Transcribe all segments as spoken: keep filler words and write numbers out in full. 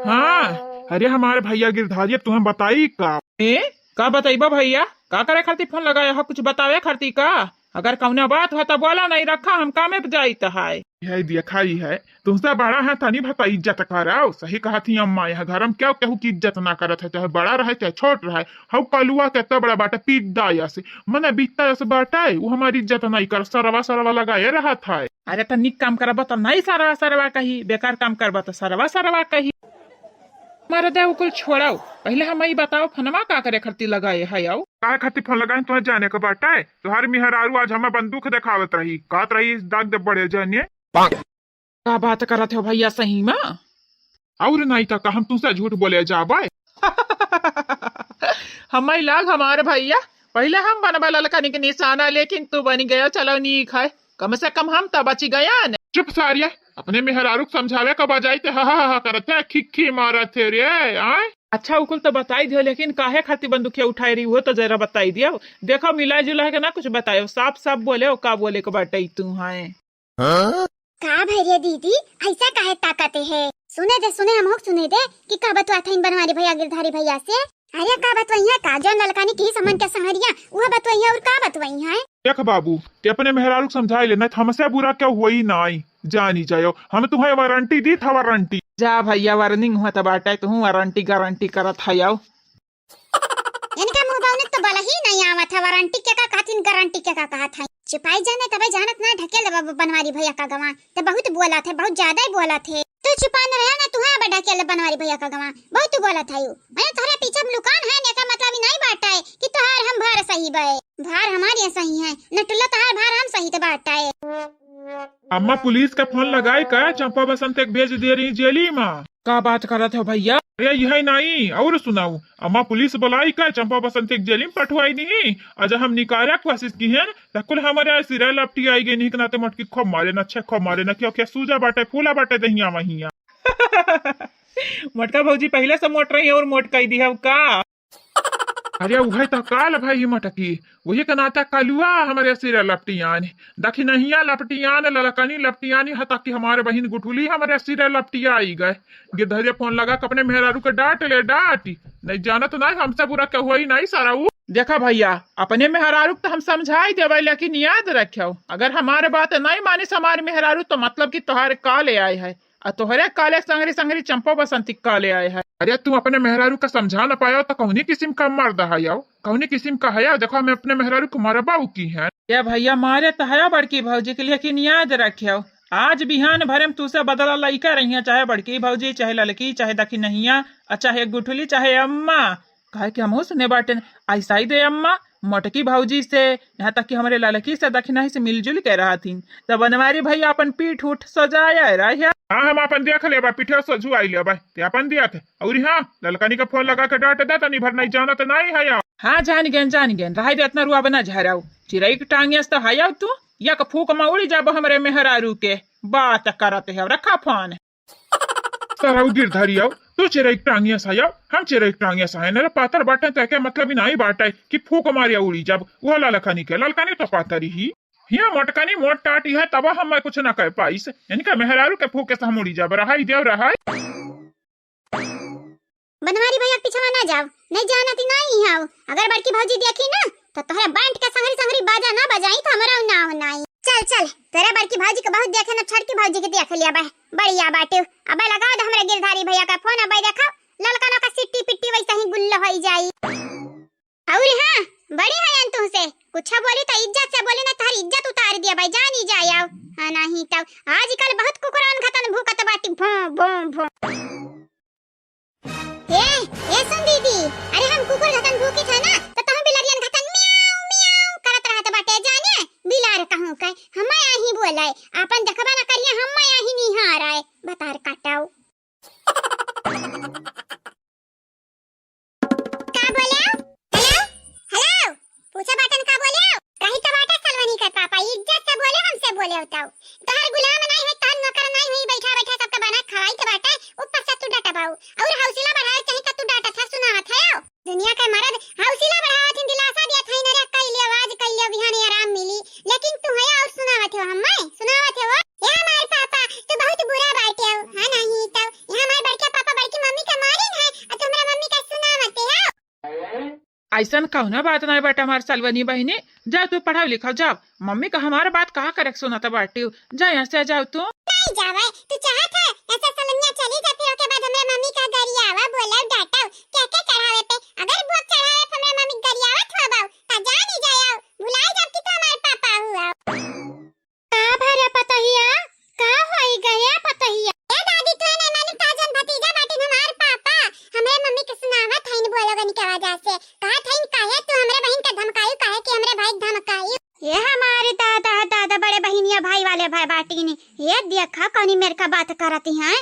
हाँ, अरे हमारे भैया गिरधारी, अब तुम्हें बताई का? ए, का बतइबा भैया? का करे खातिर फोन लगाया हो? कुछ बतावे खातिर का? अगर कौनो बात हो तो बोला, नहीं रखा, हम कामे पे जाइत है। यही देखा ही है, तुमसे बड़ा है तनी भता इज्जत कराओ। सही कहत ही अम्मा, यहाँ घर में क्यों केहू की इज्जत ना करत है, चाहे बड़ा रहे चाहे छोट रहे। हऊ कलुआ केतना बड़ा बाटे, पिद्दा यस, मने बित्ता यस बाटे, वो हमारी इज्जत नहीं कर, सरवा सरवा लगाए रहत है। अरे तो निक काम करबा तो नहीं सरवा सरवा कही, बेकार काम करबा तो सरवा सरवा कही। मरदे उ कुल छोड़ाओ, पहिले हम ई बताओ फोनमा का करे खातिर लगाए है? आओ, काहे खातिर फोन लगाए, तुम्हें जाने के बाटे? तुम्हारे मेहरारू आज हमें बंदूक देखावत रही, कहत रही दाग दे बड़े जाने। का बात करत हो भैया सही में? और नहीं तो का हम तुमसे झूठ बोले जाबे? हमें लाग हमारे भैया, पहिले हम बनबा ललकनी के निशाना, लेकिन तू बनी गया, चलो नीक है, कम से कम हम तो बची गया न। चुप सारिया, अपने मेहरारू के समझावे का बजाय ते हा हा हा हा करत है, खिखी मारत है रे, आय? अच्छा, उ कुल तो बताई दियो, लेकिन काहे खातिर बंदूकिया उठाए रही, वो तो जरा बताई दियो। देखो, मिला जुला के ना कुछ बतायो, साफ साफ बोले, का बोले के बाटे तू है। हाँ? का भैया दीदी, ऐसा काहे ताकते है? सुने दे, सुने, हम हो सुने दे कि का बतुआ था इन बनवारी भैया गिरधारी भैया से। अरे का बतवइया का, जौन ललकानी की समन के संगरिया, उहे बतवइया और का बतवइया है? देख बाबू, ते अपने मेहरारू के समझाई ले, नहीं तो हमसे बुरा क्या हुई नाई, जानी जायो। हम तुम्हें वारंटी दी था, वारंटी। जा भैया, वार्निंग हुआ तो बाटे, तू वारंटी गारंटी करत है आओ। इनका मुंह बौने तो बोला ही नहीं आवत है, वारंटी के का कहथिन, गारंटी के का कहत है। छिपाई जाने तबे जानत ना, ढकेल दे बाबू बनवारी भैया का गवा। ते बहुत बोलत है, बहुत ज्यादा ही बोलत है। तू छिपा न रहा ना, तू है बड़ा के बनवारी भैया का गवा। बहुत तू बोलत है यू। मैं तोहरे पीछे में लुकान है, ने का मतलब ही नहीं बाटे कि तोहार हम भार सही बे। भार हमारे सही है, नटुल्ला तोहार भार हम सही तो बाटे। अम्मा पुलिस का फोन लगाए का, चंपा बसंत एक भेज दे रही जेली में। का बात करत हो भैया? अरे यही नहीं, और सुनाऊ, अम्मा पुलिस बुलाई का, चंपा बसंत एक जेली में पठवाई नहीं। अज हम निकारा कोशिश की है, त कुल हमारे सिरा लपटी आई गई, नहीं के नाते मटकी खूब मारे ना, छे खूब मारे ना, क्यों क्या सूजा बाटे, फूला बाटे दहिया वहिया। मोटका भौजी पहले से मोट रही है और मोट कई दी है का? अरे उहे तो काल भाई मटकी, वही के नाते कलुआ हमारे सिरा लपटियान, दखिनहिया लपटियान, ललकनी लपटियानी, हता कि हमारे बहिन गुठुली हमारे सिरा लपटिया आई गए। गिरधरिया फोन लगा के अपने मेहरारू के डांट ले, डांट। नहीं जानत नहीं, हमसे बुरा केहू ही नहीं सारा ऊ। देखा भैया, अपने मेहरारू के तो हम समझाई देबै, लेकिन याद रखियो, अगर हमारे बात नहीं मानिस हमारे मेहरारू, तो मतलब कि तोहार काले आए है, आ तोहरे काले संगरी संगरी चंपो बसंती काले आए है। अरे, तू अपने मेहरारू का समझा न पायो, तो कौनी किस्म का मर्द है आओ, कौनी किस्म का है आओ? देखो, हम अपने मेहरारू को मरबाऊ की है। ए भैया, मारे तो है बड़की भौजी के, लेकिन याद रखियो, आज बिहान भरे में तू से बदला लइका रही है, चाहे बड़की भौजी, चाहे ललकी, चाहे दखिनहिया, आ चाहे गुठुली, चाहे अम्मा। काहे कि हमहू सुने बाटेन, ऐसा ही दे अम्मा, मोटकी भौजी से, यहाँ तक कि हमरे ललकी से दखिनही से मिलजुल के रहथिन। तब बनवारी भैया अपन पीठ उठ सजाया रहे। हाँ, हम अपन देख लेबा, पीठे सजुआई लेबा, ते अपन दिया थे। और हाँ, ललकनी का फोन लगा के डांट दे, तनी भर नहीं जानत नहीं है यार। हाँ, जान गेन, जान गेन, रहाई दे, इतना रुआ बना झराऊ। चिरई के टांगे से तो हयाऊ तू, या के फूक में उड़ी जाबो हमरे मेहरारू के। बात करत है, रखा फोन। सरऊ गिरधरी आओ, तू चिरई के टांगिया से आओ, हम चिरई के टांगिया से आए। नरे पातर बाटे तो क्या मतलब ही नहीं बाटे कि फूक मारिया उड़ी जब वो ललकनी के, ललकनी तो पातर ही। हिया मोटकनी मोट टाटी है, तब हम कुछ ना कह पाइस। इनका मेहरारू के फूके से हम उड़ी जब, रहाई देव रहाई। बनवारी भैया के पीछवा ना जाओ, नहीं जानत ही नहीं आओ। अगर बड़की भौजी देखी ना, तो तोहरे बैंड के संगरी संगरी बाजा ना बजाई, तो हमरा ना हो नाई। चल चल, तेरे बड़की भौजी के बहुत देखे ना, छोटकी भौजी के देख लिया बे, बढ़िया बाटे। अबे लगा दे हमरे गिरधारी भैया का फोन, अबे देखो ललकनों का सिट्टी पिट्टी वैसे ही गुल्लो होई जाई। और हाँ, बड़ी है तुमसे, कुछ बोली तो इज्जत से बोली ना, तोहरी इज्जत उतार दिया भाई, जानी जाए आओ। हाँ नहीं तो आजकल बहुत कुकुरान खतन भूकत बाटी, भों भों भों। ए, ए सुन दीदी, अरे हम कुकुर घतन भूकी थे ना, तो तहु बिलरियन घतन म्याऊ, म्याऊ करत रहत बाटे जाने, बिलार कहूँ के, हम्मे आही बोलाए, आपन देखबा ना करिए, हम्मे आही निहार आए, बतार काटाऊ। का बोले? हेलो? हेलो? पूछे बाटन का बोले? कही तो बाटे सलवनी कर पापा, इज्जत से बोले, हमसे बोले होताऊ। तोहर गुलाम नहीं है, तोहर नौकर नहीं हुई, बैठा बैठा सबके बना खवाई के बाटे, ऊपर से तू डांटबाऊ। और हौसला बढ़ावे चाही तो तू डांटत है, सुनावत है। दुनिया के मर्द हौसला बढ़ावत हैं, दिलासा दिया था, नरे कई लियो, आज कई लियो, बिहाने आराम मिली। लेकिन तू है और सुनावत हो, हम्मे सुनावत हो। ए हमारे पापा, अइसन कउनो बात नाहीं बाटे हमार सलवनी बहिनी, जाव तू पढ़ाव लिखाव जाव। मम्मी का हमार बात कहा करे के सुनत बाटिउ, जा यहाँ से जाव तू। नाहीं जावे, तू चाहत है ऐसे सलनिया चली जा, फिर ओके बाद हमरे मम्मी का गरियावा, बोलाव, डांटाव, के के चढ़ावे पे। अगर भोग चढ़ावे पे हमरे मम्मी गरियावत हुआ बाऊ, त जा नहीं जाओ, भुलाई जाब कि तू हमार पापा हुआ। का भरा पतहिया, का होई गया पतहिया? ए दादी, तू नहीं मालूम का जन भतीजा बाटिन हमार पापा, हमरे मम्मी के सुनावत हइन बोलोगन के वजह से, कहत हइन काहे तू हमरे बहिन के धमकायु, काहे कि हमरे भाई के धमकायु। ये हमारे दादा, दादा बड़े बहिनिया भाई वाले भाई बाटिन, ये देखा कौनी मेर का बात करती हैं।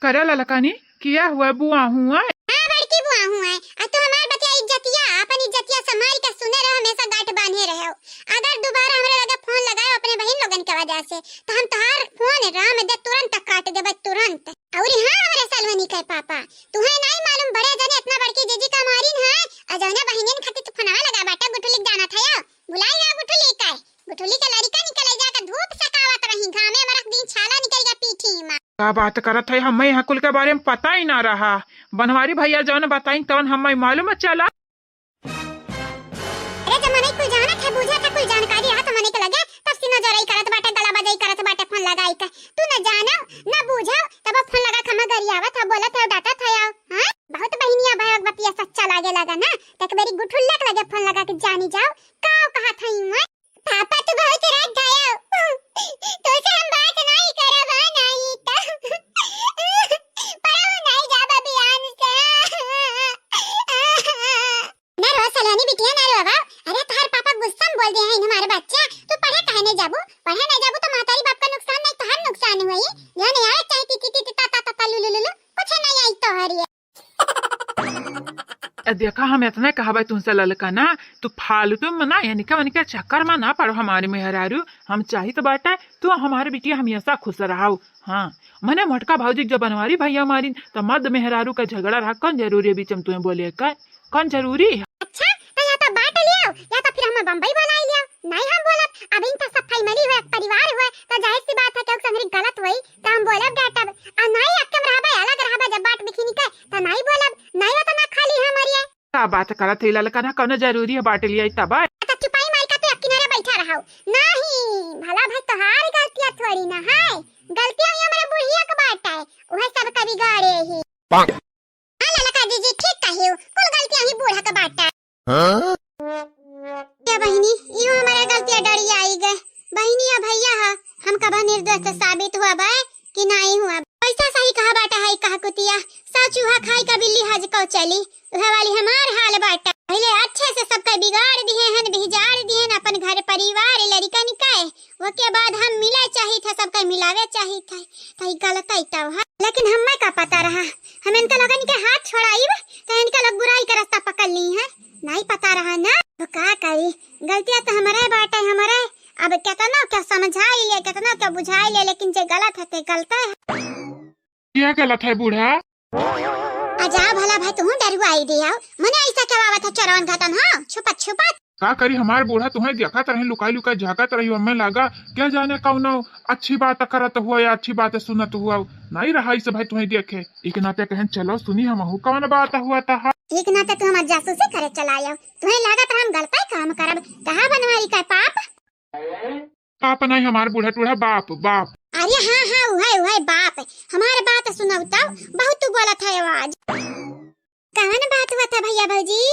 करे ललकानी, किया हुआ बुआ हुआ? हाँ, बड़की बुआ हुआ। आ तू हमार बतिया इज्जतिया, अपन इज्जतिया संभाल के सुने रहो, हमेशा गांठ बांधे रहो। अगर दोबारा हमरे लगे फोन लगाए अपने बहिन लोगन के वजह से, तो हम तोहार फोन राम दे तुरंत काट देबे, तुरंत। अउरी हाँ, हमरे सलवनी के पापा, तुहे नाहीं मालूम, बड़े जने इतना बड़की जीजी का मारिन है, आ जौने बहिनिन खातिर तू फोनवा लगा बाटे, गुठुली के जानत है, भुलाई गया गुठुली के, गुठुली के लड़िका निकले जाके धूप सकावत रही, घामे में रख दी, छाला निकल गया पीठी में। का बात करत है, हमें यहाँ कुल के बारे में पता ही ना रहा। बनवारी भैया जौन बताइन तौन हमें मालूम चला। अरे जब मनई कुल जानत है, बूझत है, कुल जानकारी रहत मनई के लगे, तब से नजरई करत बाटे, गला बजाई करत बाटे, फोन लगाई के। तू न जानो, न बूझो, तब फोन लगा के हमें गरियावत है, बोलत है, डांटत है, आओ। हाँ? बहुत बहिनिया भाई बतिया सच्चा लागे लगा ना, त एक बेरी गुठुल्ला के लगे फोन लगा के जानी जाओ, का कहत हई मैं? पापा, तू बहुत रात गया। तोसे हम बात नहीं करब, हाँ, नहीं तो। पढ़ो नहीं जाब बिहान से। ना रो सलोनी बिटिया, ना रो बाबा। अरे, तोहार पापा गुस्सा में बोल दिया है हमारे बच्चा। तू पढ़े काहे नहीं जाबू? पढ़े नहीं जाबू तो महतारी बाप का नुकसान नहीं, तोहार नुकसान हुई। यहाँ नहीं आवे चाहे ती, ती, ती, ती, ता, ता, ता, ता, लू, लू, लू, लू। कुछ नहीं आई तोहरी। ए, देखा, हम इतने कहबे तुमसे ललका ना, तू फालतू में ना, इनके उनके चक्कर में ना पड़ो हमारे मेहरारू। हम चाहित बाटे तू हमारे बिटिया हमेशा खुश रहो। हाँ, मने मोटका भौजी के जो बनवारी भैया मारिन, त मर्द मेहरारू का झगड़ा रहा, कौन जरूरी है बीच में तुम्हें बोले का? कौन जरूरी है? अच्छा, तो या तो बांट लियो, या तो फिर हमें बम्बई बुलाई लियो। नहीं हम बोलब, अब इनका सब फैमिली हुए, एक परिवार हुए, तो जाहिर सी बात है कि संगरी गलत हुई, तो हम बोलब डांटब। आ नहीं अक्के में रहबे, अलग रहबे, जब बांट बिखिनी के, तो नहीं बोलब, नहीं हो तो ना खाली हम मरिए। का बात करत है ललका ना, कौनो जरूरी है बांट लिया तब? तो चुपाई मार के तू एक किनारे बैठा रहो। नहीं, भला भाई तोहार गलतियां थोड़ी ना है, गलतियां ये हमारे बुढ़िया के बात है, वह सब का बिगाड़े ही। हाँ ललका जीजी, ठीक कहियो, कुल गलतियां ही बूढ़ा के बाटे। हाँ? क्या बहिनी, इहो हमारे गलतिया डरी आई गए। बहिनी या भैया हा, हम कबा निर्दोष साबित हुआ बा कि नहीं हुआ? पैसा सही कहा बाटा है, कहा कुतिया, सा चूहा खाई का बिल्ली हज को चली, वह वाली हमार हाल बाटा। पहले अच्छे से सबका बिगाड़ दिए हन, बिजार दिए हन, अपन घर परिवार लड़िकन का, ओके बाद हम मिले चाहित है, सबका मिलावे चाहित है, त ई गलत है तब है। लेकिन हमें का पता रहा, हम इनका लोगन के हाथ छोड़ाइब, त इनका लोग बुराई का रास्ता पकड़ ली है, नहीं पता रहा ना। तो का करी, गलतियां तो हमारे बाटे, हमारे। अब कितना क्या समझाई ले, कितना क्या बुझाई ले, लेकिन जे गलत है, ते गलत है। क्या गलत है बूढ़ा? आ जाओ भला भाई, तुहूँ डरुआई दियाओ। मने ऐसा क्या आवत है चोरवन घाटन, हाँ? छुपत छुपत। का करी हमार बूढ़ा, तुहैं देखत रही, लुकाई लुकाई झाँकत रही, हमें लागा क्या जाने कौनो अच्छी बात करत हुआ या अच्छी बात सुनत हुआ। नहीं रहा इस भाई तुहैं देखे। एक नाते कहन चलो सुनी हमहू कौन बात हुआ था। एक नाते तू हमार जासूसी करे चलायो। तुहैं लागत रहा हम गलतै काम करब। कहा बनवारी का पाप? बाप नहीं हमार बूढ़ा टूढ़ा, बाप, बाप। अरे हाँ, हाँ, उहै, उहै बाप। हमार बात सुनौ तौ, बहुत तू बोलत है आवाज। कवन बात हुआ था भैया भौजी?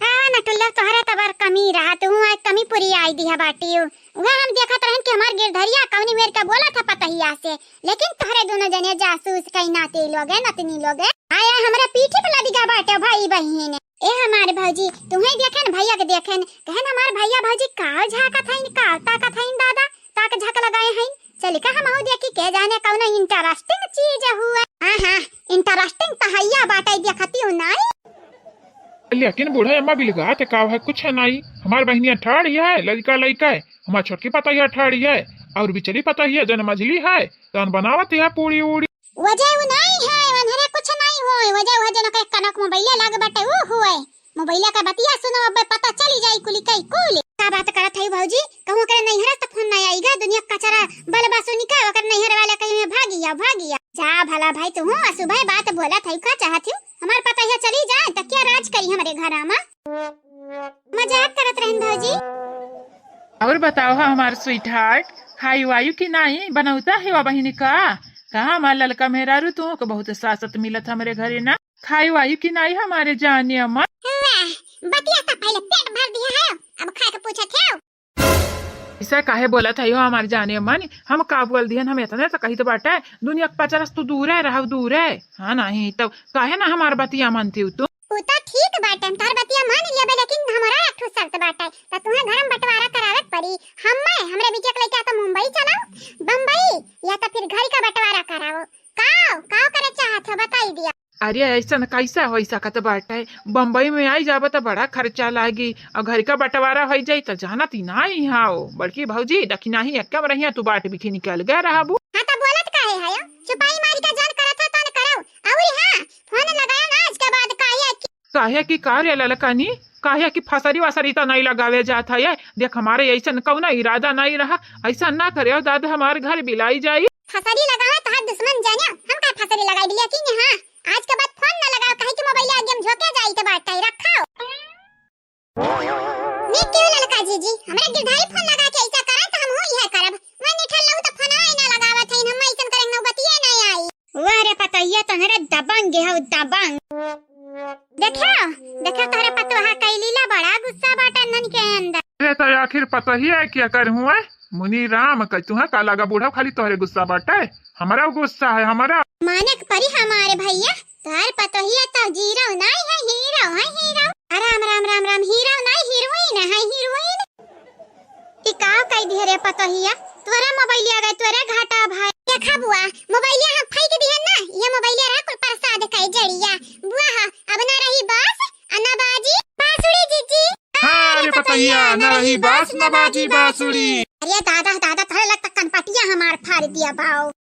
हाँ, नटुल्ला तोहरे तबर कमी रहा, तू आज कमी पूरी आई दिया बाटी। उहै हम देखत रहन कि हमार गिरधरिया कवनी मेर का बोला था पतहिया से, लेकिन तोहरे दोनों जने जासूस कई नाते लोगे, नतनी लोगे। आया हमरा पीठी पे लदिगा बाटे भाई बहिन। ए हमार भौजी, तुहैं देखेन, भैया के देखेन, कहन हमार भैया भौजी का झाँकत हईन, का ताकत हईन दादा, ताक झाँक लगाए हईन। चलिका हमहू देखी, के जाने कौनो interesting चीज हुए। हाँ, हाँ, interesting त हइया बाटे, देखती हूँ नाई। लेकिन बूढ़ा अम्मा बिलगात का है, कुछ है नाई। हमार बहिनिया ठाड़ी है, लड़का लइका है, हमार छोटकी पतहिया ठाड़ी है, और बिचली पतहिया जन मझली है, तन बनावत है पूड़ी उड़ी। वजह उ नाई है, वनहरे कुछ नाई होए, वजह उ है जन ओकरे कनक मोबाइले लाग बाटे, उ हुए। मोबाइले का बतिया सुनो, अबे पता चली जाई कुली कई कुल। का बात करत है भौजी? कहूँ ओकरे नैहरा से फोन नहीं आई गा, दुनिया कचरा बलबा सुनी का, ओकर नैहर वाले कहीं में भागिया, भागिया। जा भला भाई, तू हूँ असुभय बात बोलत है, का चाहत हूँ? हमार पतहिया चली जाए, त क्या राज करी हमरे घरा में? और बताओ, हाँ, हमार sweetheart, खाई वायु कि नाई? बनौता है वा बहिनी का? कहाँ हमार ललका मेहरारू, तुहूँ के बहुत सासत मिलत हमरे घरे ना। खाई वायु कि नाई हमारे जाने अम्मा? वाह, बतिया तो पहले पेट भर दिया है, अब खाए के पूछत है। ऐसा काहे बोलत है हो हमार जाने अम्मा? हम का बोल दिहन, हम इतने तो कहित बाटे, दुनिया के पचरस तू दूरे रहव, दूरे। हाँ, नहीं तो काहे ना हमार बतिया मानती हो तू? उ तो ठीक बाटे, हम तोहर बतिया मान लेबे, लेकिन हमारा एक ठो शर्त बाटे, तो तुहे घर में बंटवारा करावे के पड़ी। हम्मे, हमरे बिटिया के लइके या तो मुंबई चलाओ, बम्बई, या तो फिर घर का बंटवारा कराओ। काव, काव करे चाहत हो, बताई दिया। अरे, ऐसन कैसा हो सकत बाटे? बम्बई में आई जाबे तो बड़ा खर्चा लागी, और घर का बंटवारा हो जाई तो जानत ही ना ही हाओ। बड़की भौजी, दखिनाही एक्के में रहिया, तू बाट बिखी निकल गए रहबू। हाँ, तो बोलत काहे है? चुपाई मारी का जान करत है, तन करौ। अउरी हाँ, फोन लगाया ना आज के बाद, काहे कि काहे कि का रे ललकनी, काहे कि फसरी वसरी तो नहीं लगावे जात है। देख, हमारे ऐसन कौनो इरादा नहीं रहा, ऐसा ना करे दादा, हमार घर बिलाई जाई। फसरी लगावे तो हाथ दुश्मन जाने, हम का फसरी लगाई दिया कि हाँ, आज के बाद फोन ना लगाओ, काहे कि मोबाइल आगे हम झोंके जाई तो बात है, रखो। मैं क्यों ललका जीजी, हमरा गिरधारी फोन लगा के ऐसा करा तो हम हो यह करब। मैं निठल लऊ तो फोन आए ना लगावत है, हम ऐसन करें नौबतिये ना आई। वाह रे पतोहिया, तोहरे दबंग हो, दबंग। देखो, देखो तोहरे पतोहा कैलीला बड़ा गुस्सा बाटे नन के अंदर। ये तो आखिर पतोहिया है, क्या कर हुआ? मुनी राम, कै तुहा का लगा बूढ़ा, खाली तोहरे गुस्सा बाटे, हमरा गुस्सा है, हमरा। माने के परी हमारे भैया, तोहर पतोहिया तो जीरो नहीं है, हीरो है, हीरो। आ, राम, राम, राम, राम, हीरो नहीं, हीरोइन है, हीरोइन। ई का कह दिहे रे पतोहिया, तोरे मोबाइलिया गए, तोरे घाटा भाई। देखा बुआ, मोबाइलिया हम फेंक दिहे ना, ये मोबाइलिया रहा कुल प्रसाद का जड़िया। बुआ हा, अब ना रही बास, आ ना बाजी बांसुरी जीजी। हाँ रे पतोहिया, ना रही बास, ना बाजी बांसुरी। अरे दादा, दादा, तोहरे लगता कनपटिया हमार फाड़ दिया बाओ।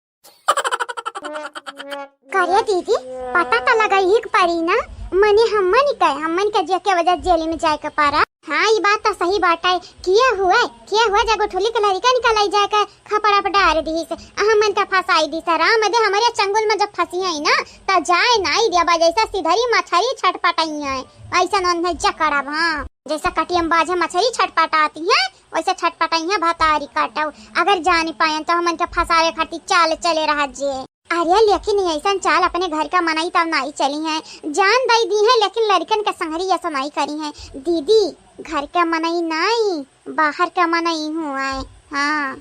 करे दीदी, पता तो लगाई के पड़ी ना, मने हमन के, हमन के जे के वजह जेल में जाए के पड़ा। हाँ, ई बात तो सही बाटे। किया हुआ, किया हुआ जे गुठुली के लड़िकन के लई जाए के खपड़ा पे डार दिहिस, आ हमन के फंसाई दिहिस। राम दे हमरे चंगुल में जब फंसी है ना, त जाए नाई दिया बा, जैसा सिधरी मछरी छटपटाई है, ऐसा उन्हें जकड़ब। हाँ, जैसा कटियम बाझे मछरी छटपटाती है, वैसे छटपटाई है भतारी काटव। अगर जान पायन तो हमन के फंसावे खातिर चाल चले रह जे। अरे लेकिन ऐसन चाल अपने घर का मनई तब नाई चली है, जान दई दी है, लेकिन लड़िकन के संगरी ऐसा नाई करी है। दीदी, घर का मनई नाई, बाहर का मनई हुआ है। हाँ।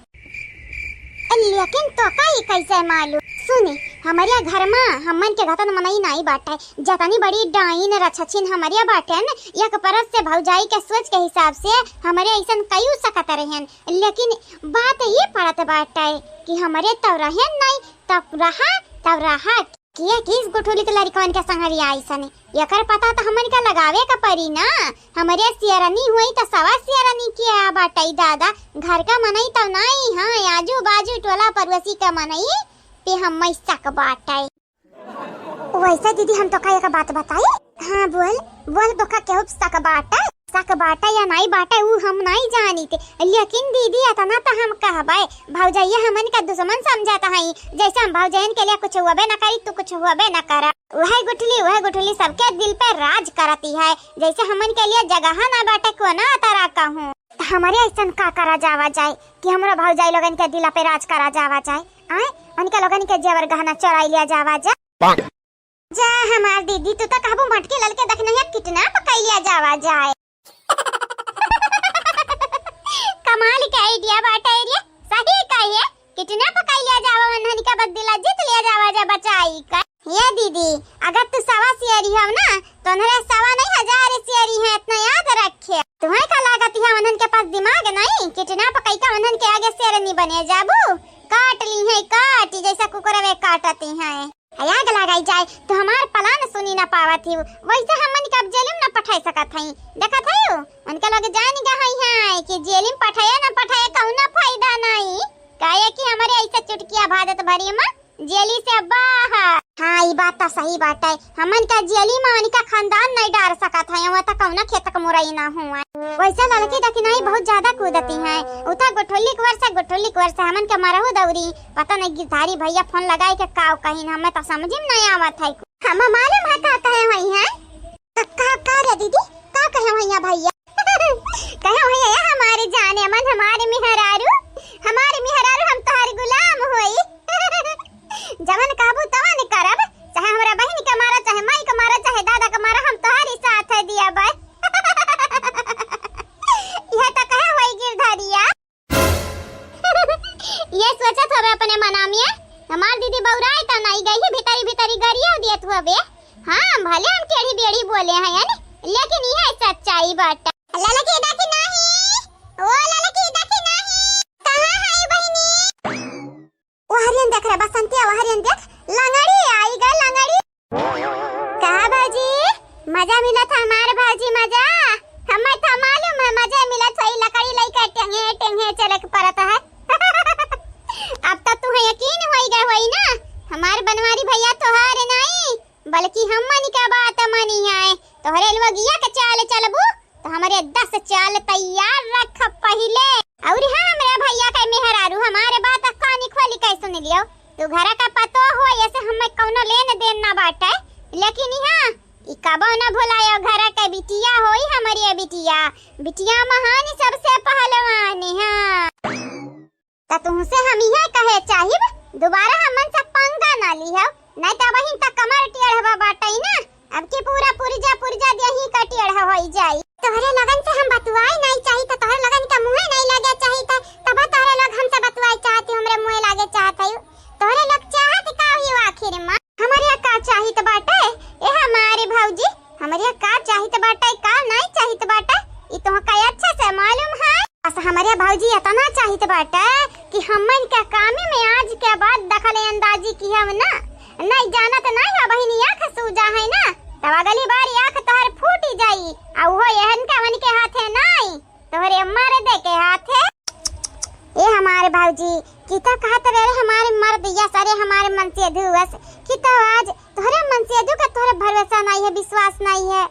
लेकिन तो का ई कैसे मालूम? सुनी, हमरे घर मा हमन के घतन मनई नाई बाटे। जतनी बड़ी डाइन रछछिन हमरे बाटेन, एक परस से भौजाई के सोच के हिसाब से हमरे ऐसन कयू सकत रहेन। लेकिन बात ये पड़त बाटे कि हमरे तब रहेन नाई, तब रहा, तब रहा। किया किस गुठुली के लड़िकवन के संगरिया ऐसने? एकर पता तो हमन का लगावे का परी ना। हमरे सियरनी हुई तो सवा सियरनी के आ बाटई दादा। घर का मनई तो नाई, हाँ, आजू बाजू टोला पड़ोसी का मनई पे हम शक बाटई। वैसे दीदी, हम तो का एक बात बताई? हाँ, बोल, बोल, बोका केहू शक बाटई? शक बाटे या नाई बाटे, ऊ हम नाई जानित। लेकिन दीदी, इतना तो हम कहबे, भौजैया हमन का दुश्मन समझत हई। जैसे हम भौजैयन के लिए कुछ हुअबे न करी, तू कुछ हुअबे न करा। वह गुठली, वह गुठली सबके दिल पे राज करती है। जैसे हमन के लिए जगह ना बाटे, कोना तरह कहूँ। तो हमरे ऐसन का करा जावा जाए कि हमरा भौजाई लोगन के दिल पे राज करा जावा जाए? आए, उनके लोगन के जेवर गहना चोराई लिया जावा जाए। जा हमार दीदी, तू तो कहबू मटकी ललके देखना है, कितना पकैलिया जावा जाए। कमाल के idea बाटे रे, सही कहे, कितना पकैलिया जावा, उन्हन का बदला जीत लिया जावा जा बचाई का। ये दीदी, अगर तू सवा सियरी हो ना, तो उन्हरे सवा नहीं हजार सियरी है, इतना याद रखे। तुम्हें का लागत है उन्हन के पास दिमाग नहीं, कितना पकई का उन्हन के आगे शेरनी बने जाबू, काट ली है काट, जैसा कुकुरवे काटती है। आग लगाई जाए तो हमार plan सुनी ना पावत ही। वैसे हमन के अब जेल में ना पठाई सकत हई। देखत हई, उनके लोग जान गए हैं कि जेल में पठाए ना पठाए, कौनो फायदा नहीं। काहे कि हमरे ऐसे चुटकिया भाजत भरी में जेली से बाहर। हाँ, ई बात तो सही बाटे। हमन का जेली में उनका खानदान नहीं डार सकत है, वो तो कौनो खेत के मुरई ना हुआ। वैसे ललकी दखिनाई बहुत ज्यादा कूदती है, उता गुठुल्ली कुवर से, गुठुल्ली कुवर से हमन के मरहू दौरी। पता नहीं गिरधारी भैया फोन लगाए के काव कहिन, हमें तो समझ में नहीं आवत है। हमें मालूम है का कहे हुई है। का, का, का रे दीदी, का कहे हुई है भैया? कहे हुई है हमारे जाने मन, हमारे मेहरारू, हमारे मेहरारू, हम तोहार गुलाम होई। जवन कहबू तवन करब, चाहे हमरा बहिन के मारा, चाहे माई के मारा, चाहे दादा के मारा, हम तोहारी साथ है दिया बाय। यह तो कहे हुई गिरधरिया। ये सोचत हवे अपने मना में, हमार दीदी बौराए त नाई गई है, भीतरी भीतरी गरिया दियत हवे। हाँ, भले हम टेढ़ी बेढ़ी बोले हैं, यानी, लेकिन यह सच्चाई बाटे। ललकी देखी नाही, ओ ललकी देखी नाही, कहाँ है बहिनी? वहरियन देख रे बसंतिया, वहरियन देख, लंगड़ी आई गे लंगड़ी। का भौजी, मजा मिलत है हमार भौजी, मजा। हमें तो मालूम है मजा मिलत है, लकड़ी लइके टेंगे टेंगे चले के पड़त है। अब तो तुहे यकीन होई गए होई ना, हमार बनवारी भैया तोहार नाई, बल्कि हमन का बात मनी है। तोहरे लोगिया के चाल चलबू तो हमरे दस चाल तैयार रख पहिले। और हाँ, हमरे भैया के मेहरारू, हमारे बात कानी खोली के सुन लियो। तू घर का पतो हो, ऐसे हमें कौनो लेन देन ना बाटे, लेकिन हाँ, ई कबो ना भुलायो, घर के बिटिया होई हमरे बिटिया, बिटिया महान सबसे पहलवान। हाँ। त तुहसे हम इहे कहे चाहिब, दोबारा हमन से पंगा ना लिहव, नहीं त वहीं तक कमर टेढ़वा बाटई ना, अब की पूरा पुर्जा पुर्जा देही का टेढ़ होई जाई। तोहरे लगन से हम बतुआई नहीं चाही त तोहरे लगन का मुँहे नहीं लगे चाही त तब तोहरे लोग हमसे बतुआई चाहती, हमरे मुँहे लागे चाहत है। तोहरे लोग चाहत का हुई आखिर में? हमरे का चाहित बाटे? ए हमारे भौजी, हमरे का चाहित बाटे, का नहीं चाहित बाटे, ई तोहका अच्छा से मालूम है। बस हमरे भौजी इतना चाहित बाटे कि हमन के कामे में आज के बाद दखल अंदाजी की हम ना, नहीं जानत नहीं हो बहिनी, आँख सूजा है ना, तब अगली बार आँख तोहर फूटी जाई, आ वो एहन के हमन के हाथे नहीं। तोहरे मर्द के हाथे। ए हमारे भौजी, किता कहत रहे हमारे मर्द यस, अरे हमारे मनसेधु वस, किता आज तोहरे मनसेधु का तोहरे भरोसा नहीं है, विश्वास नहीं है।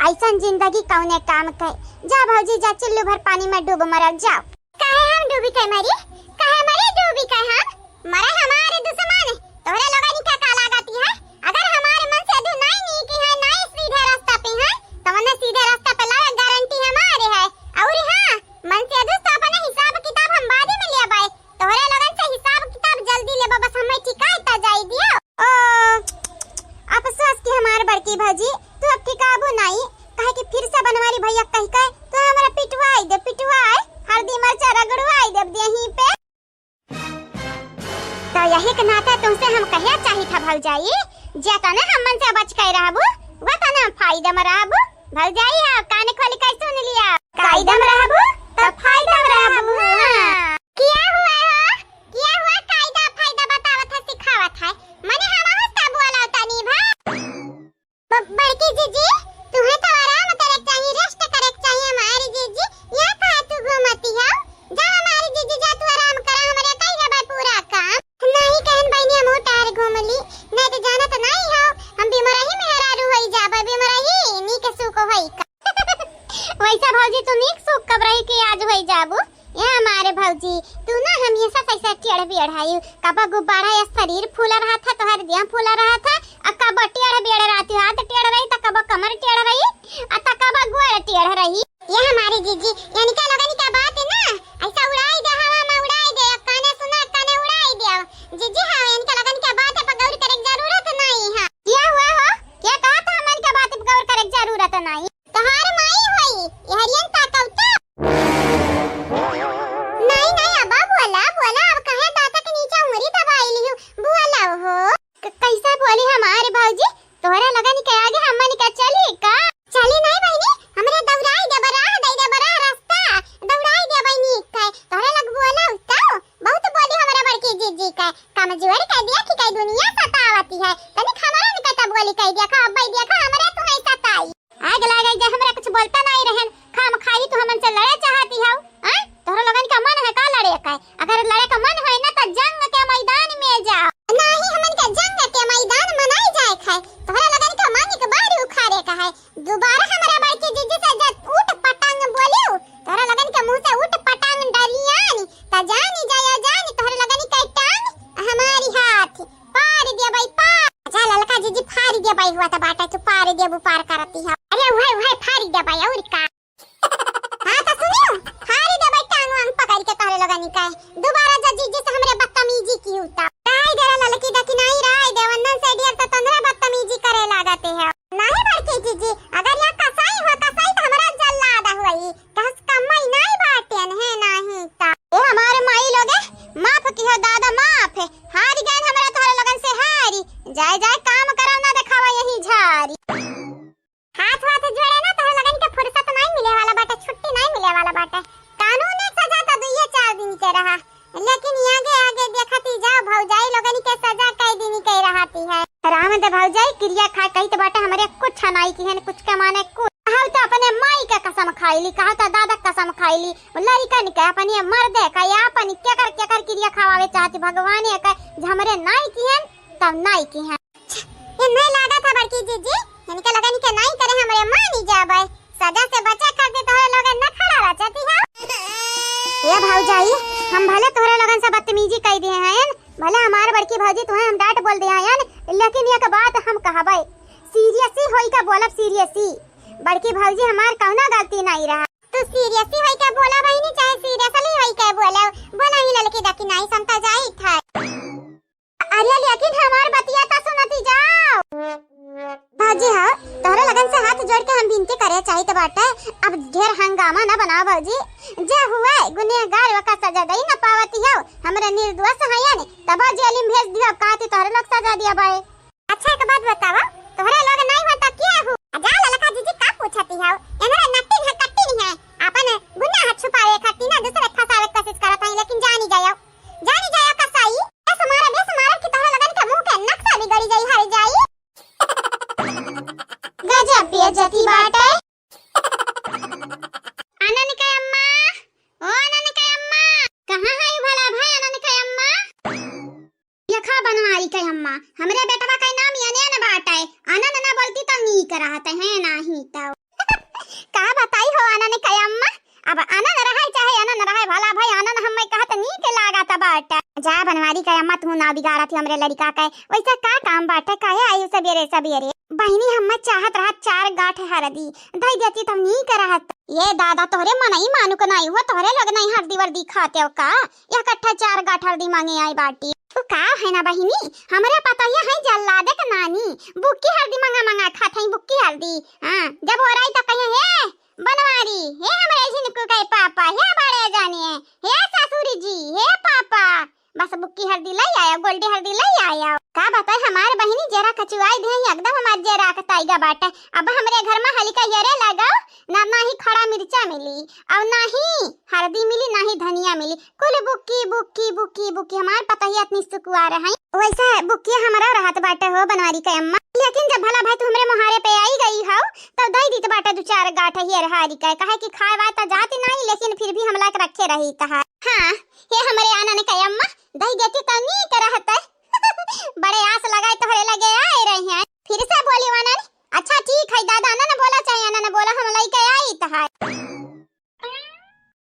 ऐसन जिंदगी कौने काम के? जा भौजी जा, चुल्लू भर पानी में डूब मरब, जाओ। काहे हम डूबी के मरी? काहे मरी डूबी के हम? मरे हमारे दुश्मन, तोहरे लोगन का का लागत है? अगर हमारे मनसेधु नाई नीक है, नाई सीधे रास्ता पे है, तो उन्हें सीधे रास्ता पे लावे गारंटी हमारे है। और हाँ, मनसेधु से अपने हिसाब किताब हम बादे में लेबै, तोहरे लोगन से हिसाब किताब जल्दी लेबो, बस हमें ठिकाए त जाई दियो। ओ, अफसोस कि हमार बड़की भौजी, तू अब ठिकाबू नाई, काहे कि फिर से बनवारी भैया कह के तू हमरा पिटवाई दे, पिटवाए, हल्दी मरचा रगड़वाई देब देही पे। तो यही के नाते तुमसे हम कहे चाहित है भौजाई, जे तने हमन से बच के रहबू, वो तने हम फायदा में रहबू। भौजाई है, कान खोल के सुन लिया। कायदा में रहबू, तो फायदा में रहबू। हाँ। क्या हुआ हो? क्या हुआ? कायदा फायदा बतावत है, सिखावत है। मने हम आवत ता बोला तनी भा। ब-, बड़की जीजी, तुहे तो आराम करे के चाही, rest करे के चाही हमारी जीजी। यहाँ काहे तू घूमती हो? जा हमारी जीजी, जा तू आराम करा, हमरे कई लेबे पूरा काम। नहीं कहन बहिनी, हम टायर घूम ली, नहीं तो जानत नहीं हो, हम बिमरही मेहरारू होई जाबे, बिमरही नीक सुख होई का। वैसा भौजी तू नीक सुख कब रही कि आज होई जाबू? ए हमारे भौजी, तू ना हमेशा से ऐसे टेढ़ बेढ़ है। कब गुब्बारा या शरीर फूला रहा था, तोहर देह फूला रहा था, आ कब टेढ़ बेढ़ रहती, हाथ टेढ़ रही, त कब कमर टेढ़ रही, आ त कब गोड़ टेढ़ रही। ये हमारे जीजी, इनका लोगन का बात है ना, ऐसा उड़ाई दे, हवा में उड़ाई दे, काने सुना, काने उड़ाई दे। जीजी, हाँ, इनका लोगन का बात पर गौर करे के जरूरत नहीं है। क्या हुआ हो? क्या कहा था, हमन का बात पर गौर करे के जरूरत नहीं? तोहार माई होई, एहरियन ताकौता। नहीं, नहीं, अब्बा बोला, बोला, अब काहे दांत के नीचे उंगली दबाई लिहू, बोला हो। क-, कैसे बोली हमारे भौजी? तोहरे लगन के आगे हमन के चली का? चली नहीं बहिनी, हमरे दौड़ाई दे बराह, दे दे बराह रास्ता, दौड़ाई दे बहिनी के। तोहरे लग बोला तो बहुत बोली हमरे बड़की जीजी के, कमजोर के देख के दुनिया सतावती है, तनिक हमरे न के तो बोली कह दिया, अब्बा देखा हमरे तुम्हें सताई। आग लागे जे हमरा कुछ बोलता नहीं रहन, खाम खाई तू हमन से लड़े चाहती हो, हैं? तोहरा लोगन का मन है का लड़े का? अगर लड़े का मन है ना तो जंग के मैदान में जाओ। नहीं, हमन के जंग के मैदान में नहीं जाए खाए, तोहरा लोगन के मन के बाड़ी उखाड़े का है। दोबारा हमरा बड़की जीजी से जब उठ पटांग बोलियो, तोहरा लोगन के मुंह से उठ पटांग डरियानी, त जानी जाया जानी तोहरा लोगन के टांग हमारी हाथ। पार दे भाई, पार। अच्छा, ललका जीजी, फाड़ दे भाई, हुआ त बाटा, तू पार दे, वो पार करती है। अरे, वह, वह, फाड़ दे भाई, और का? कहे, दोबारा जब जीजी से हमरे बदतमीजी किहू त। राय दे रे ललकी दखिनाई, राय दे, वंदन से ढेर त तोहरे बदतमीजी करे लागते है। नाही बड़की जीजी, अगर यहाँ कसाई हो, कसाई त हमरा जल्लाद होई। कस कम्मई नाही बाटेन है नाही त। ए हमारे माई लोगे, माफ किहो दादा माफ। हारि गएन हमरा तोहरे लोगन से हारि। जाए जाए काम करव ना देखावा यही झारी। हाथ वाथ जोड़े ना, तोहरे लोगन के फुर्सत नाही मिले वाला बाटे, छुट्टी नाही मिले वाला बाटे। कानूनी सजा त दुइये चार दिन के रहा, लेकिन आगे आगे देखती जाओ भौजाई लोगन के सजा कई दिन के रहती है। राम दे भौजाई किरिया खा कहित बाटे हमरे कुछ नाही किहेन, कुछ के माने कुछ। कहू त अपने माई के कसम खाइली, कहू त दादा के कसम खाइली, लड़िकन के अपने मर्दे का या अपन केकर केकर किरिया खवावे चाहती भगवाने के, जे हमरे नाही किहेन तब नाही किहेन। ये नहीं लागत है बड़की जीजी, इनके लगन के नहीं करे हमरे मानी जाबे। सजा से बचे खातिर तोहरे लोग नखड़ा रचती है। ए भौजाई, हम भले तोहरे लोगन से बदतमीजी कई दिए हैं, भले हमार बड़की भौजी तुहें हम डांट बोल दिए हैं, लेकिन एक बात हम कहबे, सीरियस ही होई का बोलब, सीरियस ही। बड़की भौजी हमार कौनो गलती नहीं रहा। तू सीरियस ही होई का बोला बहिनी, चाहे सीरियसली होई का बोला, बोला ही ललकी दखिनाई, समता जाई था। अरे लेकिन हमार बतिया त सुनती जाओ। भौजी हो, तोहरे लगन से हाथ जोड़ के हम विनती करे चाहित बाटे, अब ढेर हंगामा न बनाओ भौजी। जे हुए गुनहगार वका सजा दई न पावती हो, हमरे निर्दोष हयन, तब जेल में भेज दियो, अब काती तोहरे लोग सजा दिया बाए। अच्छा एक बात बतावा, तोहरे लोग नहीं हो त के हो? आ जा ललका जीजी का पूछती हो? इनरे नट्टी है कट्टी नहीं है, अपन गुनाह छुपावे खातिर ना दूसरे फंसावे के कोशिश करत है, लेकिन जानी जाओ। जानी जाया कसाई, बेस मारा, बेस मारा कि तोहरा लगन के मुंह के नक्शा बिगड़ी जाई, हर जाई। गजब बेइज्जती बाटे। आनन के अम्मा, ओ आनन के अम्मा, कहाँ है भला भाई आनन के अम्मा? देखा बनवारी के अम्मा, हमरे बेटवा के नाम यने न बाटे, आनन न बोलती तो नीक रहत है, नाही तो। का बताई हो आनन के अम्मा, अब आनन रहे चाहे आनन रहे, भला भाई आनन हमें कहत नीक लागत बाटे। जा बनवारी के अम्मा, तू ना बिगाड़त ही हमरे लड़िका के, वैसे का काम बाटे, काहे आई सबेरे सबेरे? बहिनी हमें चाहत रहत चार गांठ हरदी, दई देती तब नीक रहत। ये दादा तोहरे मनई मानुक नाई हुआ, तोहरे लोग नहीं हरदी वर्दी खाते हो का? या कट्ठा चार गांठ हरदी मांगे आई बाटी। तू का है ना बहिनी, हमरे पतोहिया है जल्लादे के नानी, बुक्की हरदी मंगा मंगा खात है बुक्की हरदी। हाँ, जब ओराई त कहे, "हे बनवारी, हे हमरे झिनकू के पापा, हे बड़े जाने, हे ससुर जी, हे पापा, बस बुक्की हरदी लई आया, गोल्डी हरदी लई आया।" का बताई हमार बहिनी जेरा कचुआई दे, एकदम हमार जेरा कताई गा बाटे। अब हमरे घर में हलिका यरे लगाओ ना, ना ही खड़ा मिर्चा मिली और ना ही हरदी मिली, ना ही धनिया मिली। कुल बुक्की, बुक्की, बुक्की, बुक्की, हमार पतोहिया इतनी सुकुआर है। वैसे बुक्की हमरा रहत बाटे हो बनवारी के अम्मा, लेकिन जब भला भाई तू हमरे मोहारे पे आई गई हो, तब दई दीत बाटे दू चार गांठ हियर हारी के, काहे कि खाए वाए त जाती नहीं, लेकिन फिर भी हमला के रखे रही तहार। हाँ, हे हमरे आनन के अम्मा, दई देती त नीक रहत। बड़े आस लगाए तोहरे लगे आए रही हैं। फिर से बोली आनन, अच्छा ठीक है दादा, आनन बोला चाहे आनन बोला, हम लइके आई तहार।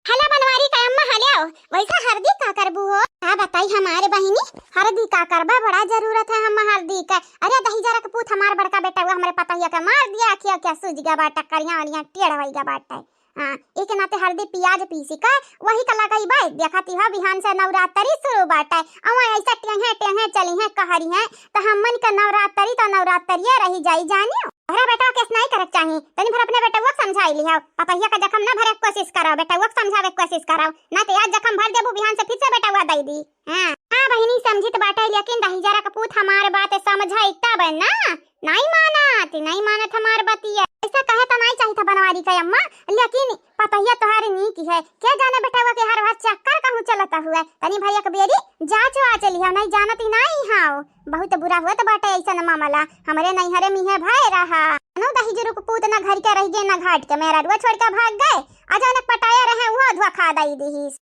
हला बनवारी का अम्मा हल्याओ, वैसा हरदी का करबू हो? का बताई हमारे बहिनी, हरदी का करबा, बड़ा जरूरत है हम हरदी का। अरे दहिजरा के पूत हमार बड़का बेटा हुआ हमरे पतोहिया के मार दिया, अखिया अखिया सूज गया बाटे, करिया वरिया टेढ़ होई गया बाटे। हाँ, एक नाते हरदी पियाज पीसी का वही का लगाई बाई, देखा ती हो बिहान से नवरात्रि शुरू बाटे। अवा ऐसा टेंगे टेंगे चली हैं कहरी हैं, तो हमन का नवरात्रि तो नवरात्रिये रही जाई जानियो। अरे बेटा, केस नहीं करे के चाही, तनी भर अपने बेटवा के समझाई लिहाओ। पतोहिया का जखम ना भरे के कोशिश करो, बेटवा के समझावे के कोशिश करो, ना तो आज जखम भर देबू, बिहान से फिर से बेटवा दई दी। हाँ, हाँ बहिनी, समझित बाटे, लेकिन दहिजरा के पूत हमार बात समझाई तब ना, नहीं मानत, नहीं मानत हमार बतिया। ऐसा कहे तो नहीं चाहिए था बनवारी का अम्मा, लेकिन पतोहिया तोहार नीक है, के जाने बेटवा के हर बार चक्कर कहूँ चलता हुआ। तनी भैया के बेरी जांच वाच लिहाओ, नहीं जानत ही नहीं हाओ। बहुत बुरा होत बाटे ऐसन मामला। हमरे नैहरे में है भय रहा। नो दहिजरू के पूत ना घर के रह गए, ना घाट के, मेहरारुआ छोड़ के भाग गए। आ जौन पटाया रहे, वो धोखा दई दिहिस।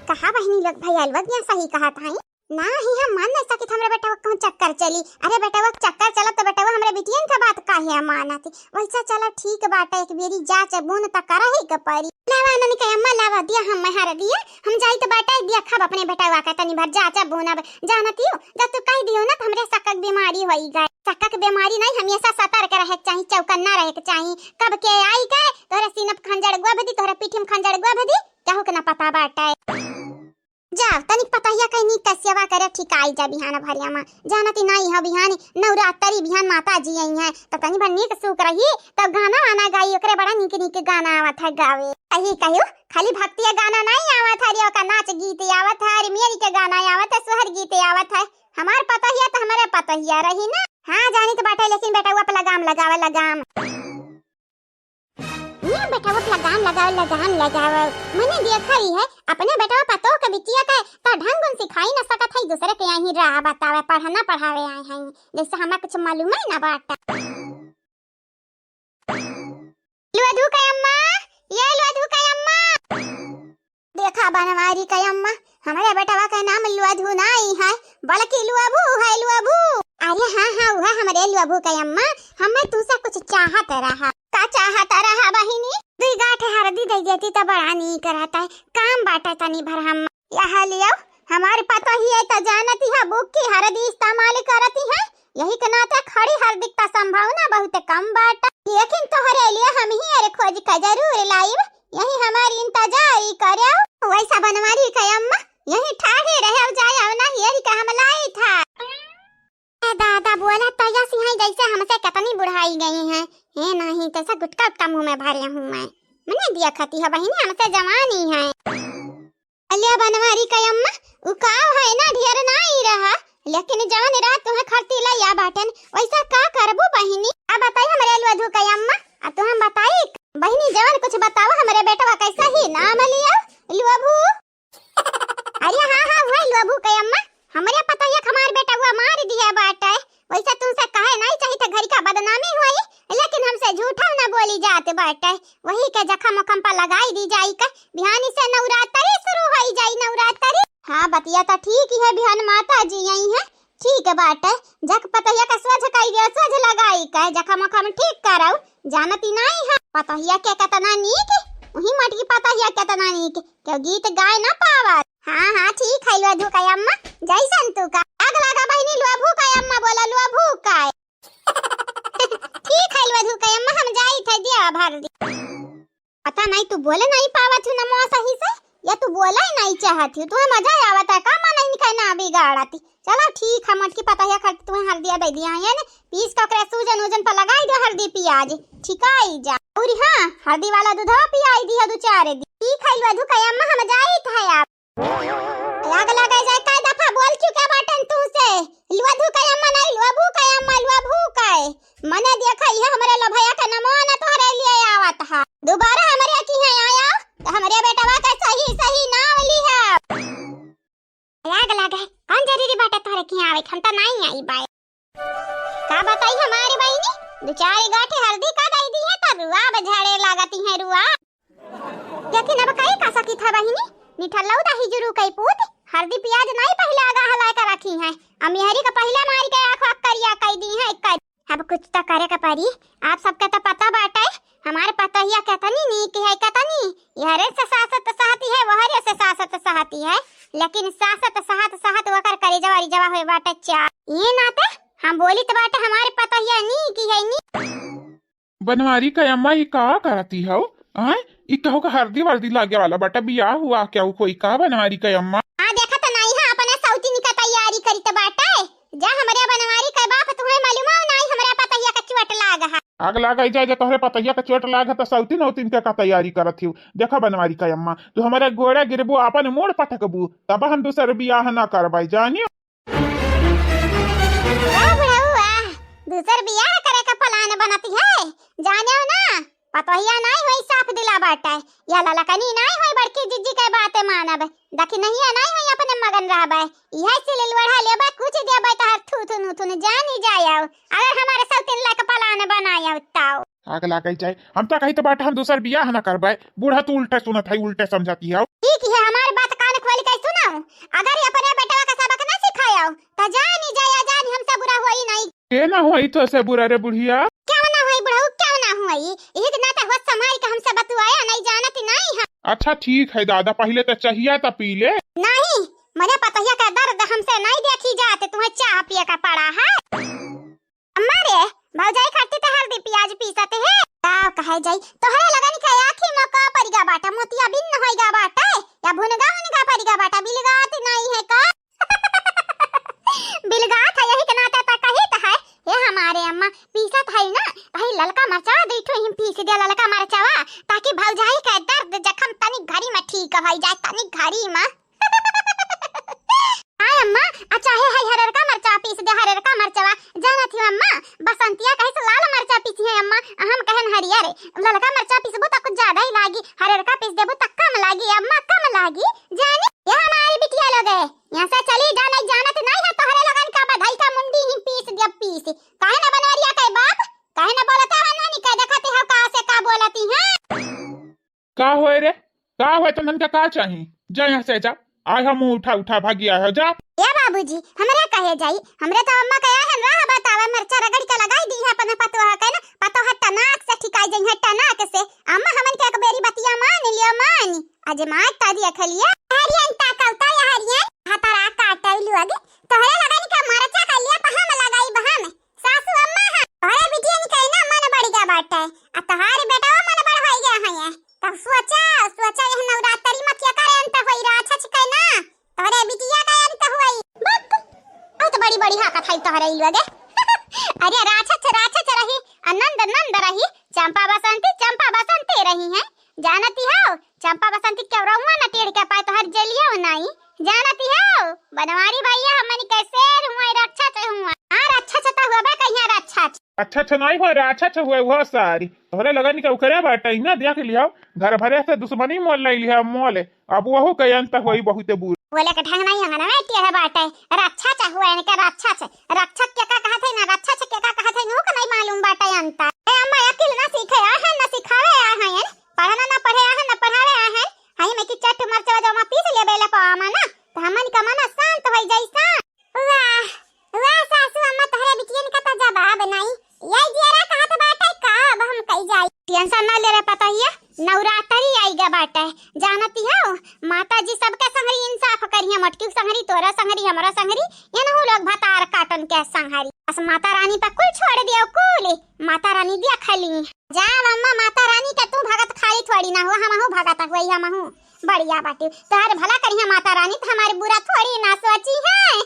कहा बहिनी लोग, भैया लोग यहाँ सही कहत हैं। ना ही हम मान नहीं सकित हमरे बेटवा कहूँ चक्कर चली। अरे बेटवा चक्कर चलत तो बेटवा हमरे बिटियन का बात काहे मानत? वैसा चलो ठीक बाटे, एक बेरी जांच बून त करही के परी। लावा ननी के अम्मा, लावा दिया हम हरदिया, हम जाइत बाटे दिया खाब अपने बेटवा का तनी भर जांच बून। अब जानतियो, जब तू कह दियो ना तो हमरे सक्का के बीमारी होई गए। सक्का के बीमारी नहीं, हमेशा सतर्क रहे के चाही, चौकन्ना रहे के चाही। कब के आई गए, तोहरे सीना पे खंजर गोभ दी, तोहरे पीठी में खंजर गोभ दी। केहू के ना पता बाटे। जाओ, तनिक पतोहिया कइ नीक क सेवा करे, ठिकाइ जा बिहान भरिया मा। जानति नाहीं हो, बिहान नवरात्रि, बिहान माता जी अइहैं, त तनी भर नीक सूक रही, तब गाना वाना गाई, ओकरे बड़ा नीक नीक गाना आवत है गावे। सही कहियो, खाली भक्तिया गाना नाहीं आवत है रे, ओका नाच गीत आवत है रे, मेरी के गाना आवत है, सोहर गीत आवत है। हमार पतोहिया त हमरे पतोहिया रही ना। हाँ, जानित बाटे, लेकिन बेटवा पे लगाम लगावे, लगाम। ये बेटवा पे लगाम लगावे, लगाम लगावे। मने देखा ही है, अपने बेटवा पतोह के बिटिया के त ढंग उन सिखाई न सकत है, दूसरे के यहीं राह बतावे, पढ़ना पढ़ावे आए हैं, जैसे हमें कुछ मालूम ही ना बाटे। लुअधू के अम्मा, ये लुअधू के अम्मा। देखा बनवारी के अम्मा, हमरे बेटवा के नाम लुअधू नाहीं है, बल्कि लुअबू है, लुअबू। अरे हाँ, हाँ, उहे हमरे लुअबू के अम्मा, हमें तुमसे कुछ चाहत रहा। का चाहत रहा बहिनी? दुई गांठ हरदी दे देती त बड़ा नीक रहता है, काम बाटे तनी भर हम। यह लियो, हमार पतोहिया त जानती है, बुक्की हरदी इस्तेमाल करती है, यही के नाते खड़ी हरदी क संभावना बहुत कम बाटे, लेकिन तोहरे लिए हम ही अरे खोज के जरूर लाइब, यही हमार इंतजारी करेउ। वैसा बनवारी के अम्मा, यही ठाढ़े रहेउ, जाएउ ना, यही के हम लाइत है। ए दादा, बोला त यसी है जैसे हमसे कितनी बुढ़ाई गई है। हे नहीं, तैसा गुटका उटका मुंह में भरे हूँ मैं। मने दिया खाती है बहिनी, हमसे जवानी है। अलिया बनवारी के अम्मा, उ काव है ना, ढेर नाहीं रहा, लेकिन जवन रात तुम्हें खरती लइया बाटेन, वैसा का करबू बहिनी? अब बताई हमरे लुअधू के अम्मा, अब तो हम बताई बहिनी, जवन कुछ बतावा हमरे बेटवा कैसा ही नाम लिया, लुअभू। अरे हाँ, हाँ, वही लुअभू के अम्मा, हमरे पतोहिया के हमार बेटवा मार दिया बाटे, वैसे तुमसे कहे नाहीं चाहित, घर का बदनामी होई, लेकिन हमसे झूठा ना बोली जात बाटे। वही के जखम उखम पर लगाई दी जाई के, बिहानी से नवरात्रि शुरू होई जाई, नवरात्रि। हाँ, बतिया त ठीक ही है, बिहान माता जी अइहैं, ठीक बाटे। जख पतोहिया के सोझ कई दियो, सोझ लगाई के, जखम उखम ठीक करउ, जानती नाहीं है। पतोहिया के केतना नीक, वही मोटकी पतोहिया केतना नीक, केउ गीत गाए ना पावत। हाँ, हाँ, ठीक है लुअधू के अम्मा, जैसन तू का। आग लगा बहिनी, लुअभू के अम्मा बोला, लुअभू के। ठीक है लुअधू के अम्मा, हम जाइत है, दिया भर दी। पता नाहीं तू बोले नाहीं पावत हूँ ना मो सही से, या तू बोले ही नाहीं चाहत हूँ, तुम्हें मजा आवत है का? मन इनका ना बिगाड़ती। चलो ठीक है, मोटकी पतोहिया खातिर तुम्हें हरदिया दे दिया है ने, पीस के ओकरे सूजन उजन पर लगाई दे हरदी पियाज, ठिकाई जा। और हाँ, हरदी वाला दूधवा पियाई दी है दो चार दी। ठीक है लुअधू के अम्मा, हम जाइत है आप। आग लगे जाए, कई दफा बोल चुके बाटेन तुमसे, लुअधू के अम्मा नाहीं, लुअभू के अम्मा, लुअभू के। मने देखा, ये हमरे लभया के नमवा न तोहरे लिए आवत हा। दोबारा हमरे किहाँ आया, त हमरे बेटवा के सही, सही नाम लिहा। आग लगे, कौन जरूरी बाटे तोहरे किहाँ आवे, हम त नाहीं आई बाय। का बताई हमारी बहिनी, दो चार गांठे हरदी का दई दी है, त रुआ अब झड़े लागती है, रुआ। लेकिन अब कई का सकी था बहिनी, निठल्लऊ दही जुरू कई पूत, हरदी पियाज नाहीं पहिले आगा हलाए का रखी है, अमिहरी का पहिले मारी के आँख वाँख करिया कई दी है, कर। अब कुछ त करे के परी, आप सबके त पता बाटे, हमार पतोहिया केतनी नीक है, केतनी। यहरे से सासत सहती है, वहरे से सासत सहती है, लेकिन सासत सहत सहत वकर करेजवा रिजवा होए बाटे चा। ये नाते हम बोलित बाटे, हमार पतोहिया नीक है, नी। बनवारी के अम्मा, ई का करती हौ? आय, ई केहू का हरदी वर्दी लागे वाला बाटे, बियाह हुआ केहू कोई का बनवारी के अम्मा? आ, देखत नाहीं है, अपने सौतीन का तैयारी करित बाटे। जा हमरे बनवारी के बाप, तुम्हें मालूम है नाहीं, हमरा पतोहिया का चोट लाग है। आग लाग जाए, जे तोहरे पतोहिया का चोट लाग है, तो सौतीन औतीन के का तैयारी करत हिउ? देखा बनवारी के अम्मा, तू हमरे गोड़े गिरबू, आपन मूड़ पटकबू, तब हम दूसर बियाह ना करबै, जानियो। वाह बुढ़ऊ वाह, दूसर बियाह करे का plan बनत है, जानेउ ना, पतोहिया नाहीं होई साफ दिला बाटे, या ललकनी नाहीं होई बड़की जिज्जी के बात मानब, दखिनहिया नाहीं होई अपने मगन रहबे, इहे सिल लोढ़ा लेबे, कुछ देबे तहर थूथुन उथुन जानी जायउ, अगर हमारे सौतीन लायक plan बनायउ तउ। आग लागै जाए। हम त कहित बाटे हम दूसर बियाह न करबै। बूढ़ा तू उल्टे सुनत है, उल्टे समझती है। ठीक है, हमार बात कान खोल के सुनउ। अगर ये अपने बेटवा का सबक न सिखायउ, त जानी जाया जानी हमसे बुरा होई नहीं। के ना होई तोसे बुरा रे बुढ़िया? क्यों ना होई बुढ़ऊ, क्यों ना होई? एक ना त होश संभाल के हमसे बतुआया नहीं जानत नहीं है। अच्छा ठीक है दादा, पहिले त चहिया त पी ले। नहीं, मने पतोहिया का दर्द हमसे नहीं देखी जात, तुम्हें चाह पिए का पड़ा है। अम्मा रे, भौजाई खातिर त हल्दी पियाज पीसत है। का कहे जाई, तोहरे लगन के आँखी में का परिगा बाटा, मोतिया बिन्न होइगा बाटे, या भुनगा उनगा परिगा बाटा, बिलगात नाई है का? बिलगात है, यही के नाते त कहित है, हे हमारे अम्मा, पीसत है ना, तही ललका मरचवा दुइ ठो हिम पीस दे, ललका मरचवा, ताकि भौजाई के दर्द जखम तनी घरी में ठीक होइ जाए, तनी घरी में। आय अम्मा, आ चाहे है हररका मरचा पीस दे, हररका मरचवा। जानत ही अम्मा, बसंतिया कहिस लाल मरचा पीसी है अम्मा, आ हम कहन हरियर। ललका मरचा पीसबू त कुछ ज्यादा ही लागी, हररका पीस देबू त कम लागी अम्मा, कम लागी। जानी, ये हमारी बिटिया लोग है, यहाँ से चली जा, नहीं जानत नहीं है तोहरे लोगन का बधाई का मुंडी ही पीस दे पीस। काहे ना बनवरिया के बाप, काहे ना बोलते हो नानी के, देखते हो का से का बोलती हैं। का होए रे, का होए, तोहन का का चाही? जा यहाँ से जा। आय हम उठा उठा भागी आय हो, जा। ए बाबूजी, हमरे कहे जाई, हमरे तो अम्मा कहे हन, राह बतावे, मरचा रगड़ के लगाई दी है अपने पतोह के ना, पतोह टनाक से ठिकाई जइहे, टनाक से। अम्मा हमन के एक बेरी बतिया मान लियो, मान। अजमात ता दिया खलिया। हरियन ता कौता या हरियन, हतरा काटै लुअग। तोहरे लगन के मरचा कलिया त हम लगाई बहन। सासू अम्मा ह, तोहरे बिटियन के ना मन बढ़ गया बाटे, आ तोहार बेटवा मन बढ़ होई गया है। तब सोचा, सोचा यह नवरात्रि में क्या करे अंत होई, राक्षस के ना, तोहरे बिटिया का अंत होई। बक, बहुत बड़ी बड़ी हाकत है तोहरे ई लोगे। अरे राक्षस, राक्षस रही, आ नंद, नंद रही, चंपा बसंती, चंपा बसंती रही है। जानती हो, चंपा बसंती के रउआ न टेढ़ के पाए तोहर जेलियो नाई। जानती हो, बनवारी भैया हमन के शेर हुआ, राक्षस हुआ। हाँ, राक्षस त हुआ बे कहिया राक्षस। अच्छा अच्छा नाई हुआ, राक्षस हुआ वो सारी। तोहरे लगन के उकरे बाटे ना, देख लियो, घर भरे से दुश्मनी मोल ले लिया मोल। अब वहू के अंत होई बहुत बुरा। बोले के ढंग नहीं है ना, टेढ़ बाटे। राक्षस हुआ इनके राक्षस। रक्षक के का कहत है ना, राक्षस के का कहत है, नू के नहीं मालूम बाटे अंत। ए अम्मा, अकिल ना सीखे आ है, ना सिखावे आ है। पढ़ना ना पढ़े आ है, ना पढ़ावे आ है। हई में कि चट मरचवा जमा पीस लेबे ले पावा ना, त हमन का मन शांत होई जाई शांत। वाह, वाह सासू अम्मा, तोहरे बिटियन का त जवाब नाई। यही जियरा कहत बाटे का, अब हम कई जाई। टेंशन ना ले रे पतोहिया, नवरात्रि आई गा बाटे। जानती हो, माता जी सबके संगरी इंसाफ करिहे, मोटकी संगरी, तोरा संगरी, हमरा संगरी, एनहू लोग भतार काटन के संगरी। बस माता रानी पर कुल छोड़ दियो, कुल। माता रानी दिया खली। जा अम्मा, माता रानी के तू भगत खाली थोड़ी ना हो, हमहू भगत हुई, हमहू बढ़िया बाटी। तोहर भला करिहे माता रानी, त हमारी बुरा थोड़ी ना सोची है।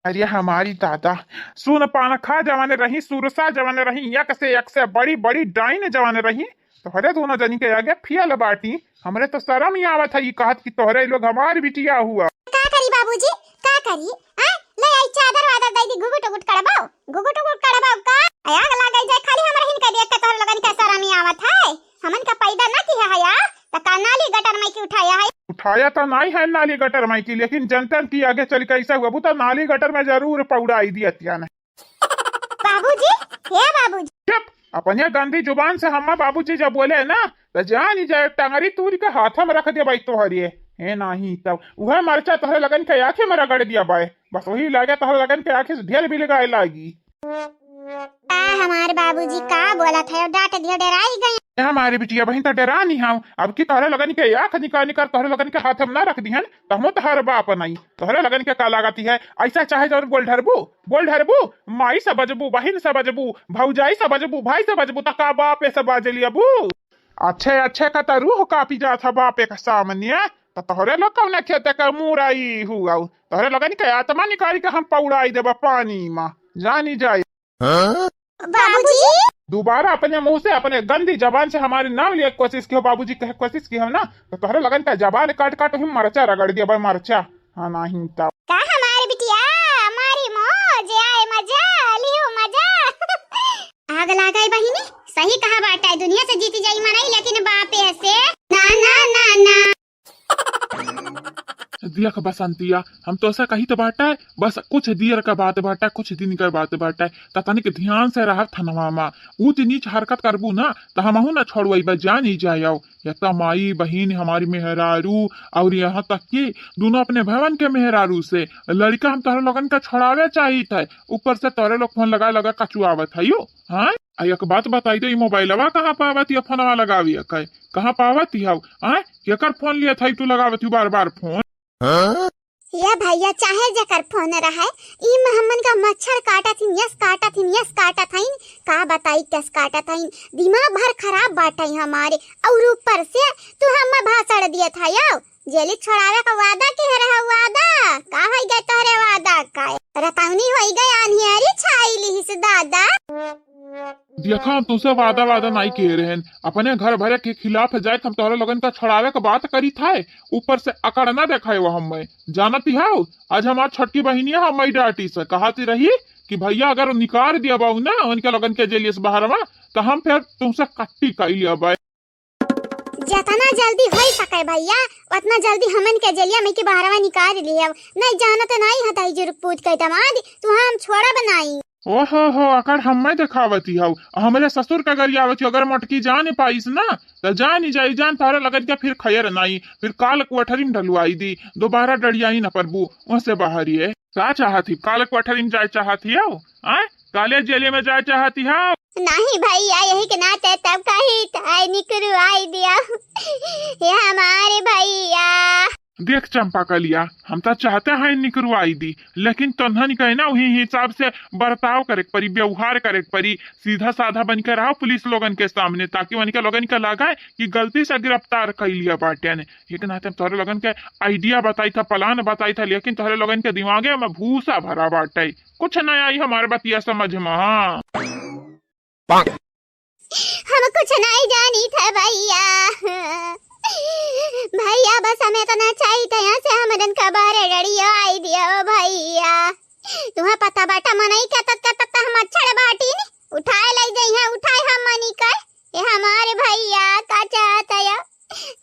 अरे हमारी दादा, सुन पानखा जवान रही, सुरसा जवान रही, एक से एक से बड़ी बड़ी डाइन जवान रही, तोहरे दोनों जनी के आगे फेल बाटी। हमरे तो शरम ही आवत है ई कहत कि तोहरे लोग हमार बिटिया हुआ। का करी बाबूजी, का करी? आ, ले आई चादर वादर दे दी, घुघुट उघुट कड़बाओ, घुघुट उघुट कड़बाओ का? आग लाग जाए खाली हमरा हिन के देख के तोहरे लोगन के शरम ही आवत है। हमन का पैदा ना किया है यार, त का नाली गटर में की उठाया है? उठाया तो नहीं है नाली गटर में की, लेकिन जनतन की आगे चल के ऐसा हुआ, तो नाली गटर में जरूर पौड़ाई दिया तिया ने। बाबूजी, हे बाबूजी। चुप, अपने गंदी जुबान से हम्मा बाबूजी जब बोले ना, तो जान ही जाए, टंगरी तूर के हाथ में रख दे भाई तोहरे। हे नहीं, तब वह मरचा तोहरे लगन के आँखें में रगड़ दिया बाय, बस वही लागे तोहरे लगन के आँखें से ढेर भी लगाए लागी। का हमार बाबूजी का बोलत है, डांट दियो, डराई गई। ए हमारी बिटिया बहिन, त डरा नहीं हाउ। अब की तोहरे लगन के आँख निकाल निकाल तोहरे लगन के हाथ में ना रख दिहन, त हमो तोहर बाप नहीं। तोहरे लगन के का लागत है, ऐसा चाहे जौन बोल ढरबू, बोल ढरबू, माई से बजबू, बहिन से बजबू, भौजाई से बजबू, भाई से बजबू, त का बापे से बाज लियबू? अच्छे अच्छे का त रूह कापी जात है बापे के सामने, त तोहरे लोग कौन खेते के मुरई हुआ? तोहरे लगन के आत्मा निकाल के हम पौड़ाई देबा पानी में, जानी जाए। बाबूजी? दोबारा अपने मुंह से, अपने गंदी जबान से हमारे नाम लिए कोशिश कियो, बाबूजी कहे कोशिश कियो ना, तो तोहरे लगन का जबान काट काट ही मरचा रगड़ दिया भाई, मरचा। हाँ, नहीं तो। का हमारी बिटिया, हमारी मौज आए मजा, लियो मजा। आग लागाई बहिनी, सही कहा बाटा, दुनिया से जीती जाई मनई, लेकिन बापे से ना, ना, ना, ना। देख बसंतिया, हम तोसे कही तो बाटे, बस कुछ देर का बात बाटे, कुछ दिन का बात बाटे, त तनिक ध्यान से रह थनवा मा। ऊंच नीच हरकत करबू ना, त हमहू ना छोड़वई बा, जान ही जायो। या त माई, बहिन, हमारी मेहरारू, और यहाँ तक कि दोनों अपने भवन के मेहरारू से, लड़का हम तोहरे लोगन का छोड़ावे चाहित है, ऊपर से तोहरे लोग फोन लगा लगा कचुआवत है यो। हाँ, आ एक बात बताई दे, ई मोबाइलवा कहाँ पावत या फोनवा लगावे के? कहाँ पावत ही हव? आय, केकर फोन लिया था तू लगावत ही बार बार फोन? हाँ? या भइया, चाहे जेकर फोन रहे, ई म-, हमन का मच्छर काटत हिन, यस काटत हिन, यस काटत हइन, का बताई कस काटत हइन, दिमाग भर खराब बाटे हमारे। और ऊपर से तू हमें भाषण दियत हयो, जेली छोड़ावे का वादा के रहे, वादा का होई गए तोहरे वादा का? रतौनी होई गए, आन्हियरी छाई लिहिस दादा। देखा, हम तुमसे वादा वादा नाई किहे रहेन, अपने घर भरे के खिलाफ जाए हम तोहरे लोगन का छोड़ावे के बात करी था, ऊपर से अकड़ना देखाए वो हमें। जानत ही हाउ, आज हमार छोटकी बहिनिया हमें डांटी से कहती रही कि भइया अगर निकाल दिया बाऊ ना उनके लोगन के जेलियस बाहर में, तो हम फिर तुमसे कट्टी कई लिया बाय। जतना जल्दी होई सके भइया, उतना जल्दी हमन के जेलिया में के बाहरवा निकाल लिया। नहीं जानत नहीं हताई जुरुक पूत के दमाद, तू हम छोड़ब नहीं। ओहो हो, अकड़ हम्मे देखावती हौ, हमरे ससुर का गरियावती हौ। अगर मोटकी जान पाइस ना, त जान ही जाई, जान तोहरे लगत के फिर खैर नाई, फिर काल कोठरी में ढलवाई दी, दोबारा डरियाई न परबू, ओसे बाहर ये। का चाहत ही? काल कोठरी में जाए चाहत ही हौ? आय? काले जेले में जाए चाहत ही हौ? नहीं भइया, यही के नाते तब कही त है निकरवाई दिया। ये हमारे भइया। देख चंपा कलिया, हम तो चाहते हैं निकरवाई दी, लेकिन तन्हन के ना वही हिसाब से बर्ताव करे के परी, व्यवहार करे के परी। सीधा साधा बन के रहो पुलिस लोगन के सामने, ताकि उनके लोगन के लगे कि गलती से गिरफ्तार कर लिया बाटे ने। एक नाते हम तोहरे लोगन के आइडिया बताई था, प्लान बताई था, लेकिन तोहरे लोगन के दिमागे में भूसा भरा बाटे, कुछ नहीं आई हमारे बतिया समझ में। हाँ। हम कुछ नहीं जानी थे भइया। भइया, बस हमें इतना चाहिए था, यहाँ से हमरन का बाहर डरियो आई दियो भइया। तुम्हें पता बाटा मनई के तत्ता तत्ता हम मच्छर बाटी ने उठाए ले जाई है, उठाए हम मनी के। ये हमारे भइया का चाहत है,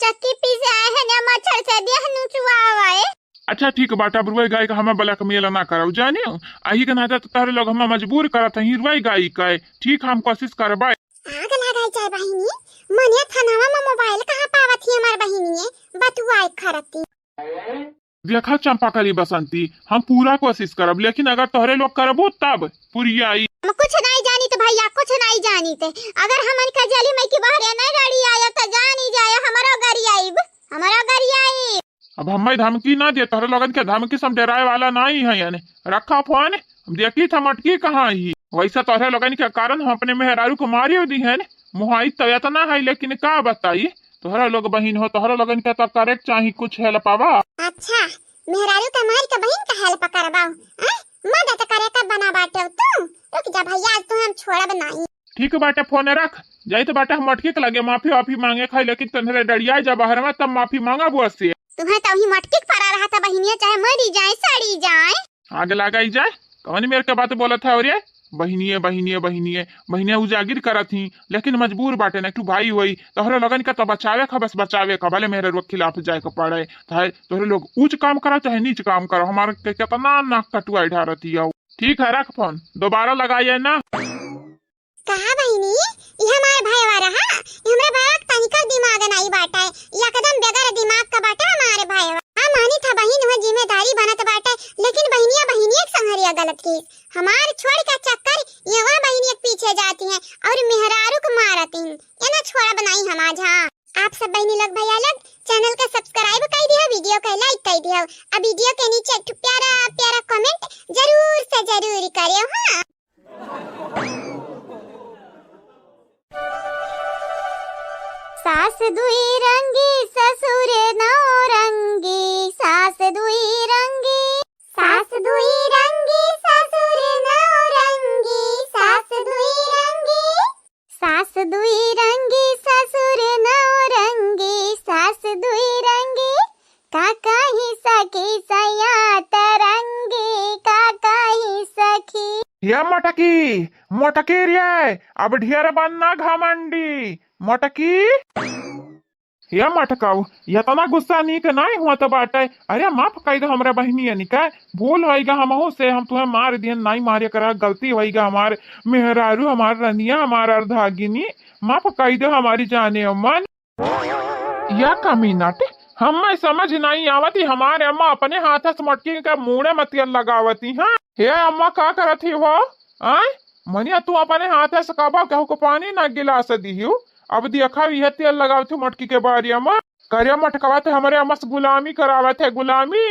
चक्की पीसे आए हैं, या मच्छर से देह नुचुआवे। अच्छा ठीक बाटा, अब रुआई गाई का हमें blackmail ना करौ, जानियो। अही के नाते तो तोहरे लोग हमें मजबूर करत हैं रुआई गाई का। ठीक, हम कोशिश करबे। आग लगाई जाए बहिनी, मने थानावा में मोबाइल कहाँ पावत ही हमार बहिनिये, बतुआए खरती। देखा चंपा कली बसंती, हम पूरा कोशिश करब, लेकिन अगर तोहरे लोग करबू तब पुरियाई। हम कुछ नहीं जानित भइया, कुछ नहीं जानित। अगर हमन का जेली में की बहरे नहीं रड़ी आया तो जानी जाए, हमरो गरियाइब, हमरो गरियाइब। अब हमें धमकी ना दे, तोहरे लोगन के धमकी से हम डराए वाला नहीं है। यानी रखा फोन, हम देखी था मटकी कहाँ ही। वैसे तोहरे लोगन के कारण हम अपने मेहरारू को मारियो दी है, मुहाई तो इतना है, लेकिन का बताई, तोहरा लोग बहिन हो, तोहरा लोगन के तो करे के चाही कुछ हेल्प आवा। अच्छा, मेहरारू के मार के बहिन का हेल्प करबाऊ, हैं? मदद करे का बना बाटे तू। रुक जा भइया, आज तू हम छोड़ब नहीं। ठीक बाटे, फोन रख। जाई तो बाटे हम मटकी के लगे माफी वाफी मांगे खाई, लेकिन तोहरे डरिया जा बाहर में तब माफी मांगा बुआ से। तुम्हें तो वही मटकी के परा रहा था बहिनिया, चाहे मरी जाए, सड़ी जाए। आग लगाई जाए, कौन मेर के बात बोलत है? और ये बहिनिये, बहिनिये, बहिनिये, बहिनिये उजागिर करत ही, लेकिन मजबूर बाटे ना, तू भाई होई, तोहरे लोगन के तो बचावे का, बस बचावे का, भले मेरे लोग खिलाफ जाए के पड़े, चाहे तोहरे लोग ऊंच काम करो, चाहे नीच काम करो, हमारे के कितना नाक कटुआई ढारत ही आओ। ठीक है, रख फोन, दोबारा लगाइए ना। कहा बहिनी, ई हमार भाईवा रहा, ई हमरे भाईवा के तनिका दिमाग नाई बाटे, ई एकदम बगैर दिमाग का बाटे हमार भाईवा। हाँ, मानी था बहिन, वह जिम्मेदारी बनत बाटे, लेकिन बहिनिया, बहिनिया के संघरिया गलत की, हमार छोड़ के चक्कर, ये वह बहिनिया के पीछे जाती हैं और मेहरारू को मारती हैं, ये ना छोड़ब नाई हम आज। हाँ, आप सब बहिनी लोग, भैया लोग, channel का subscribe कर दियो, video का like कर दियो, अब video के नीचे एक ठो प्यारा प्यारा comment जरूर से जरूर करियो। हाँ। सास दुई रंगी ससुर नौ रंगी, सास दुई रंगी, सास दुई रंगी ससुर नौ रंगी, सास दुई रंगी, सास दुई रंगी ससुर नौ रंगी, सास दुई रंगी, का कही सखी सैया तरंगी, का कही सखी। या मटकी, मटकी रे, अब ढेर बनना घमंडी, मटकी। या मटकाऊ, इतना गुस्सा नीक नाई हुआ तो बाटे। अरे माफ कई दो हमरा बहिनियन का, भूल होइगा हमहू से, हम तुम्हें मार दियन, नाई मारे करा, गलती होइगा हमार मेहरारू, हमार रनिया, हमार अर्धागिनी, माफ कई दो हमारी जाने अमन। या कमीनट, हमें समझ नहीं आवत ही, हमारे अम्मा अपने हाथ से मटकी के मूड़े में तेल लगावती हैं। हे अम्मा, का करत ही हो? आय, मनिया, तू अपने हाथ से कबो केहू को पानी ना गिलास दिहू, अब देखा यह तेल लगावत ही मटकी के बारी में। करिया मटकवा ते हमरे अम्मा से गुलामी करावत है, गुलामी।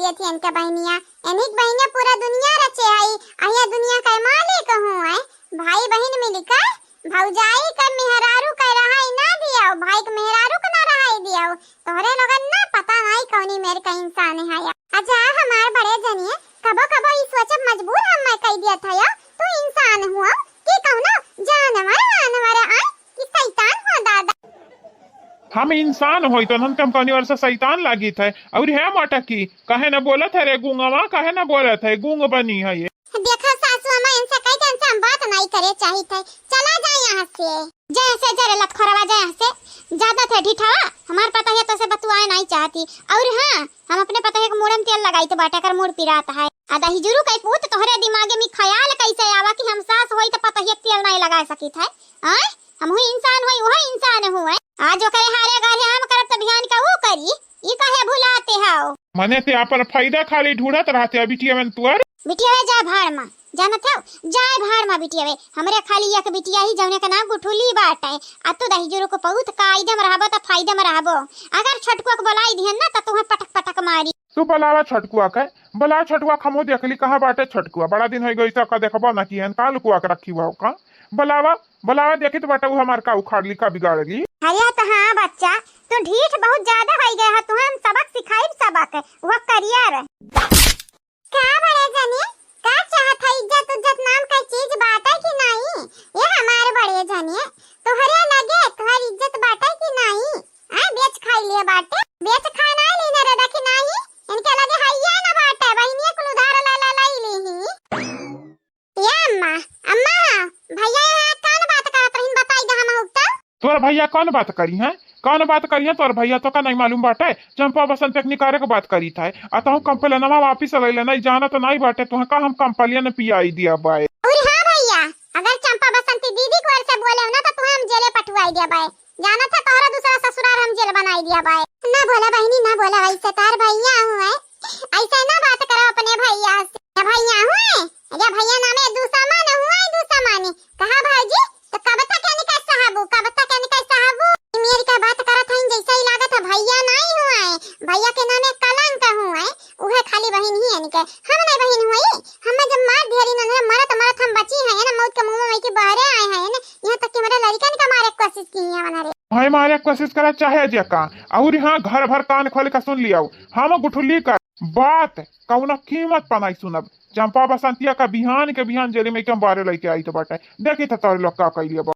ये थी इनके बहनिया, इन्हीं के बहनिया पूरा दुनिया रचे हई, अहिया दुनिया के मालिक हूँ है। भाई बहिन मिलकर भौजाई के मेहरारू के रहाई ना दियाओ, भाई के मेहरारू के ना रहाई दियाओ। तोहरे लोगन ना पता नहीं कौनी मेर का इंसान है। अच्छा हमार बड़े जनिए, कबो कबो ई सोचे मजबूर हम मैं कह दिया था या, तू इंसान हुआ कि कौनो जानवर वानवर आए कि शैतान हो दादा। हम इंसान होई तो हम कौनी वर्ष शैतान लागित है। और है मोटकी, काहे न बोलत है रे गूंगवा, काहे न बोलत है, गूंग बनी है ये। देखा सासू अम्मा, इनसे कह दे, इनसे हम बात नहीं करे चाहित है, चला जाए यहाँ से। जय से जरे लतखोरवा, जय से ज्यादा थे ढिठावा, हमार पता है तो से बतुआए नहीं चाहती। और हाँ, हम अपने पता है के मूड़े में तेल लगाई तो बाटे कर मूड़ पिरात है। आ दही जुरू कई पूत, तोहरे दिमागे में ख्याल कैसे आवा कि हम सास होई तो पता है तेल नहीं लगा सकित है? आय, हम हुई इंसान होई, वह इंसान हुए। आज ओकरे हारे गारे हम करब त बिहान का वो करी, ई काहे भुलाते हो? मने ते आपन फायदा खाली ढूंढत रहते हो बिटिया मन तुअर। बिटिया वे जा भाड़ मा, जानत हो, जाए भाड़ मा बिटिया वे। हमरे खाली एक बिटिया ही जौने का नाम गुठुली बाटे। आ तू दही जुरू को बहुत कायदे में रहबो त फायदे में रहबो। अगर छोटकुआ के बोलाई दिहन ना त तुहे पटक पटक मारी। तू बुलावा छोटकुआ के, बुलावा छोटकुआ के, हमहू देख ली कहाँ बाटे छोटकुआ। बड़ा दिन हो गई तो का देखबो ना किहन, का लुकुआ के रखी हुआ का। बुलावा, बुलावा, देखी तो बाटे उ हमार का उखाड़ ली, का बिगाड़ ली। अरे तो हाँ बच्चा, तू ढीठ बहुत ज्यादा हो गया है, तुहे हम सबक सिखाई सबक, वो करियर। का बड़े जनिए, का चाहत है? इज्जत उज्जत नाम का चीज बाटे कि नहीं? ये हमार बड़े जनिए, तोहरे लगे तोहर इज्जत बाटे कि नहीं? आ, बेच खाई लिए बाटे, बेच खाए ना ली ना रे, देखी नहीं, इनके लगे हैया ना बाटे, बहिनिया कुल उधार ला ला लाई ली ही। ये अम्मा, अम्मा, भैया यहाँ कौन बात करत रहीन, बताई दे हम हुक्ता। तोर भैया कौन बात करी है, कौन बात करी है तोर भैया, तो का नहीं मालूम बाटे? चंपा बसंत एक निकारे के बात करी था, आ तहु कंप्लेनवा वापिस ले ले, नहीं जाना तो नहीं बाटे, तुहे का हम कंप्लेन पियाई दिया बाय। और हाँ भैया, अगर चंपा बसंती दीदी को ओर से बोले हो ना तो तुहे हम जेले पठवाई दिया बाय। जानत है तोहरा दूसरा ससुराल हम जेल बनाई दिया बाय। ना बोला बहिनी, ना बोला, ऐसे तार भैया हुए, ऐसे ना बात करो अपने भैया से। या भैया हुए, या भैया नामे दुश्मन हुए, दुश्मन। कहा भौजी, तो कब तक इनका सहबू, कब तक इनका सहबू? मेरी का बात करत हईन, जैसे ही लागत है भैया नहीं हुए, भैया के नामे कलंक हुए, उहे खाली बहिन ही इनके। हम नहीं बहिन हुई, हम जब मार दिहरी नन्हे मरत मरत हम बची हैं ना, मौत के मुंह में के बहरे आए हैं ना, यहाँ तक कि हमारे लड़कन का मारे के कोशिश की है हमारे। भाई मारे के कोशिश करा चाहे जे का, और हाँ घर भर कान खोल के सुन लियाओ, हम गुठुली का बात कौनो कीमत पर नहीं सुनब। चंपा बसंतिया का बिहान के बिहान जेल में एकदम बारे लेके आई तो बाटे, देखी तो तोरे लोग का कैलिए बा।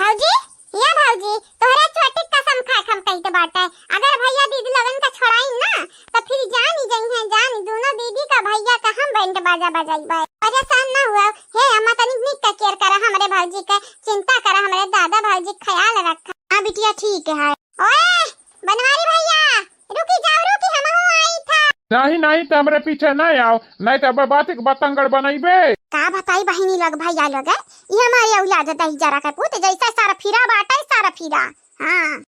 भौजी, या भौजी, तोहरे छोटी कसम खा के हम कहित बाटे, अगर भैया दीदी लोगन का छोड़ाई ना, तो फिर जानी जइहें, जानी दोनों दीदी का भैया का हम बैंड बाजा बजाइबे। परेशान ना हुआ, हे अम्मा तनिक निक का केयर करा हमरे भौजी का, चिंता करा हमरे दादा भौजी का ख्याल रखा। हाँ बिटिया ठीक है। ओए, बनवारी भैया, रुकी जाओ, रुकी, हमहू आई था। नहीं, नहीं, तो हमरे पीछे ना आओ, नहीं तो अब बात एक बतंगड़ बनइबे। का बताई बहिनी लोग, भैया लोग, ये हमारे औलाद दही जरा के पूत जैसा सारा फिरा बाटे, सारा फिरा। हाँ,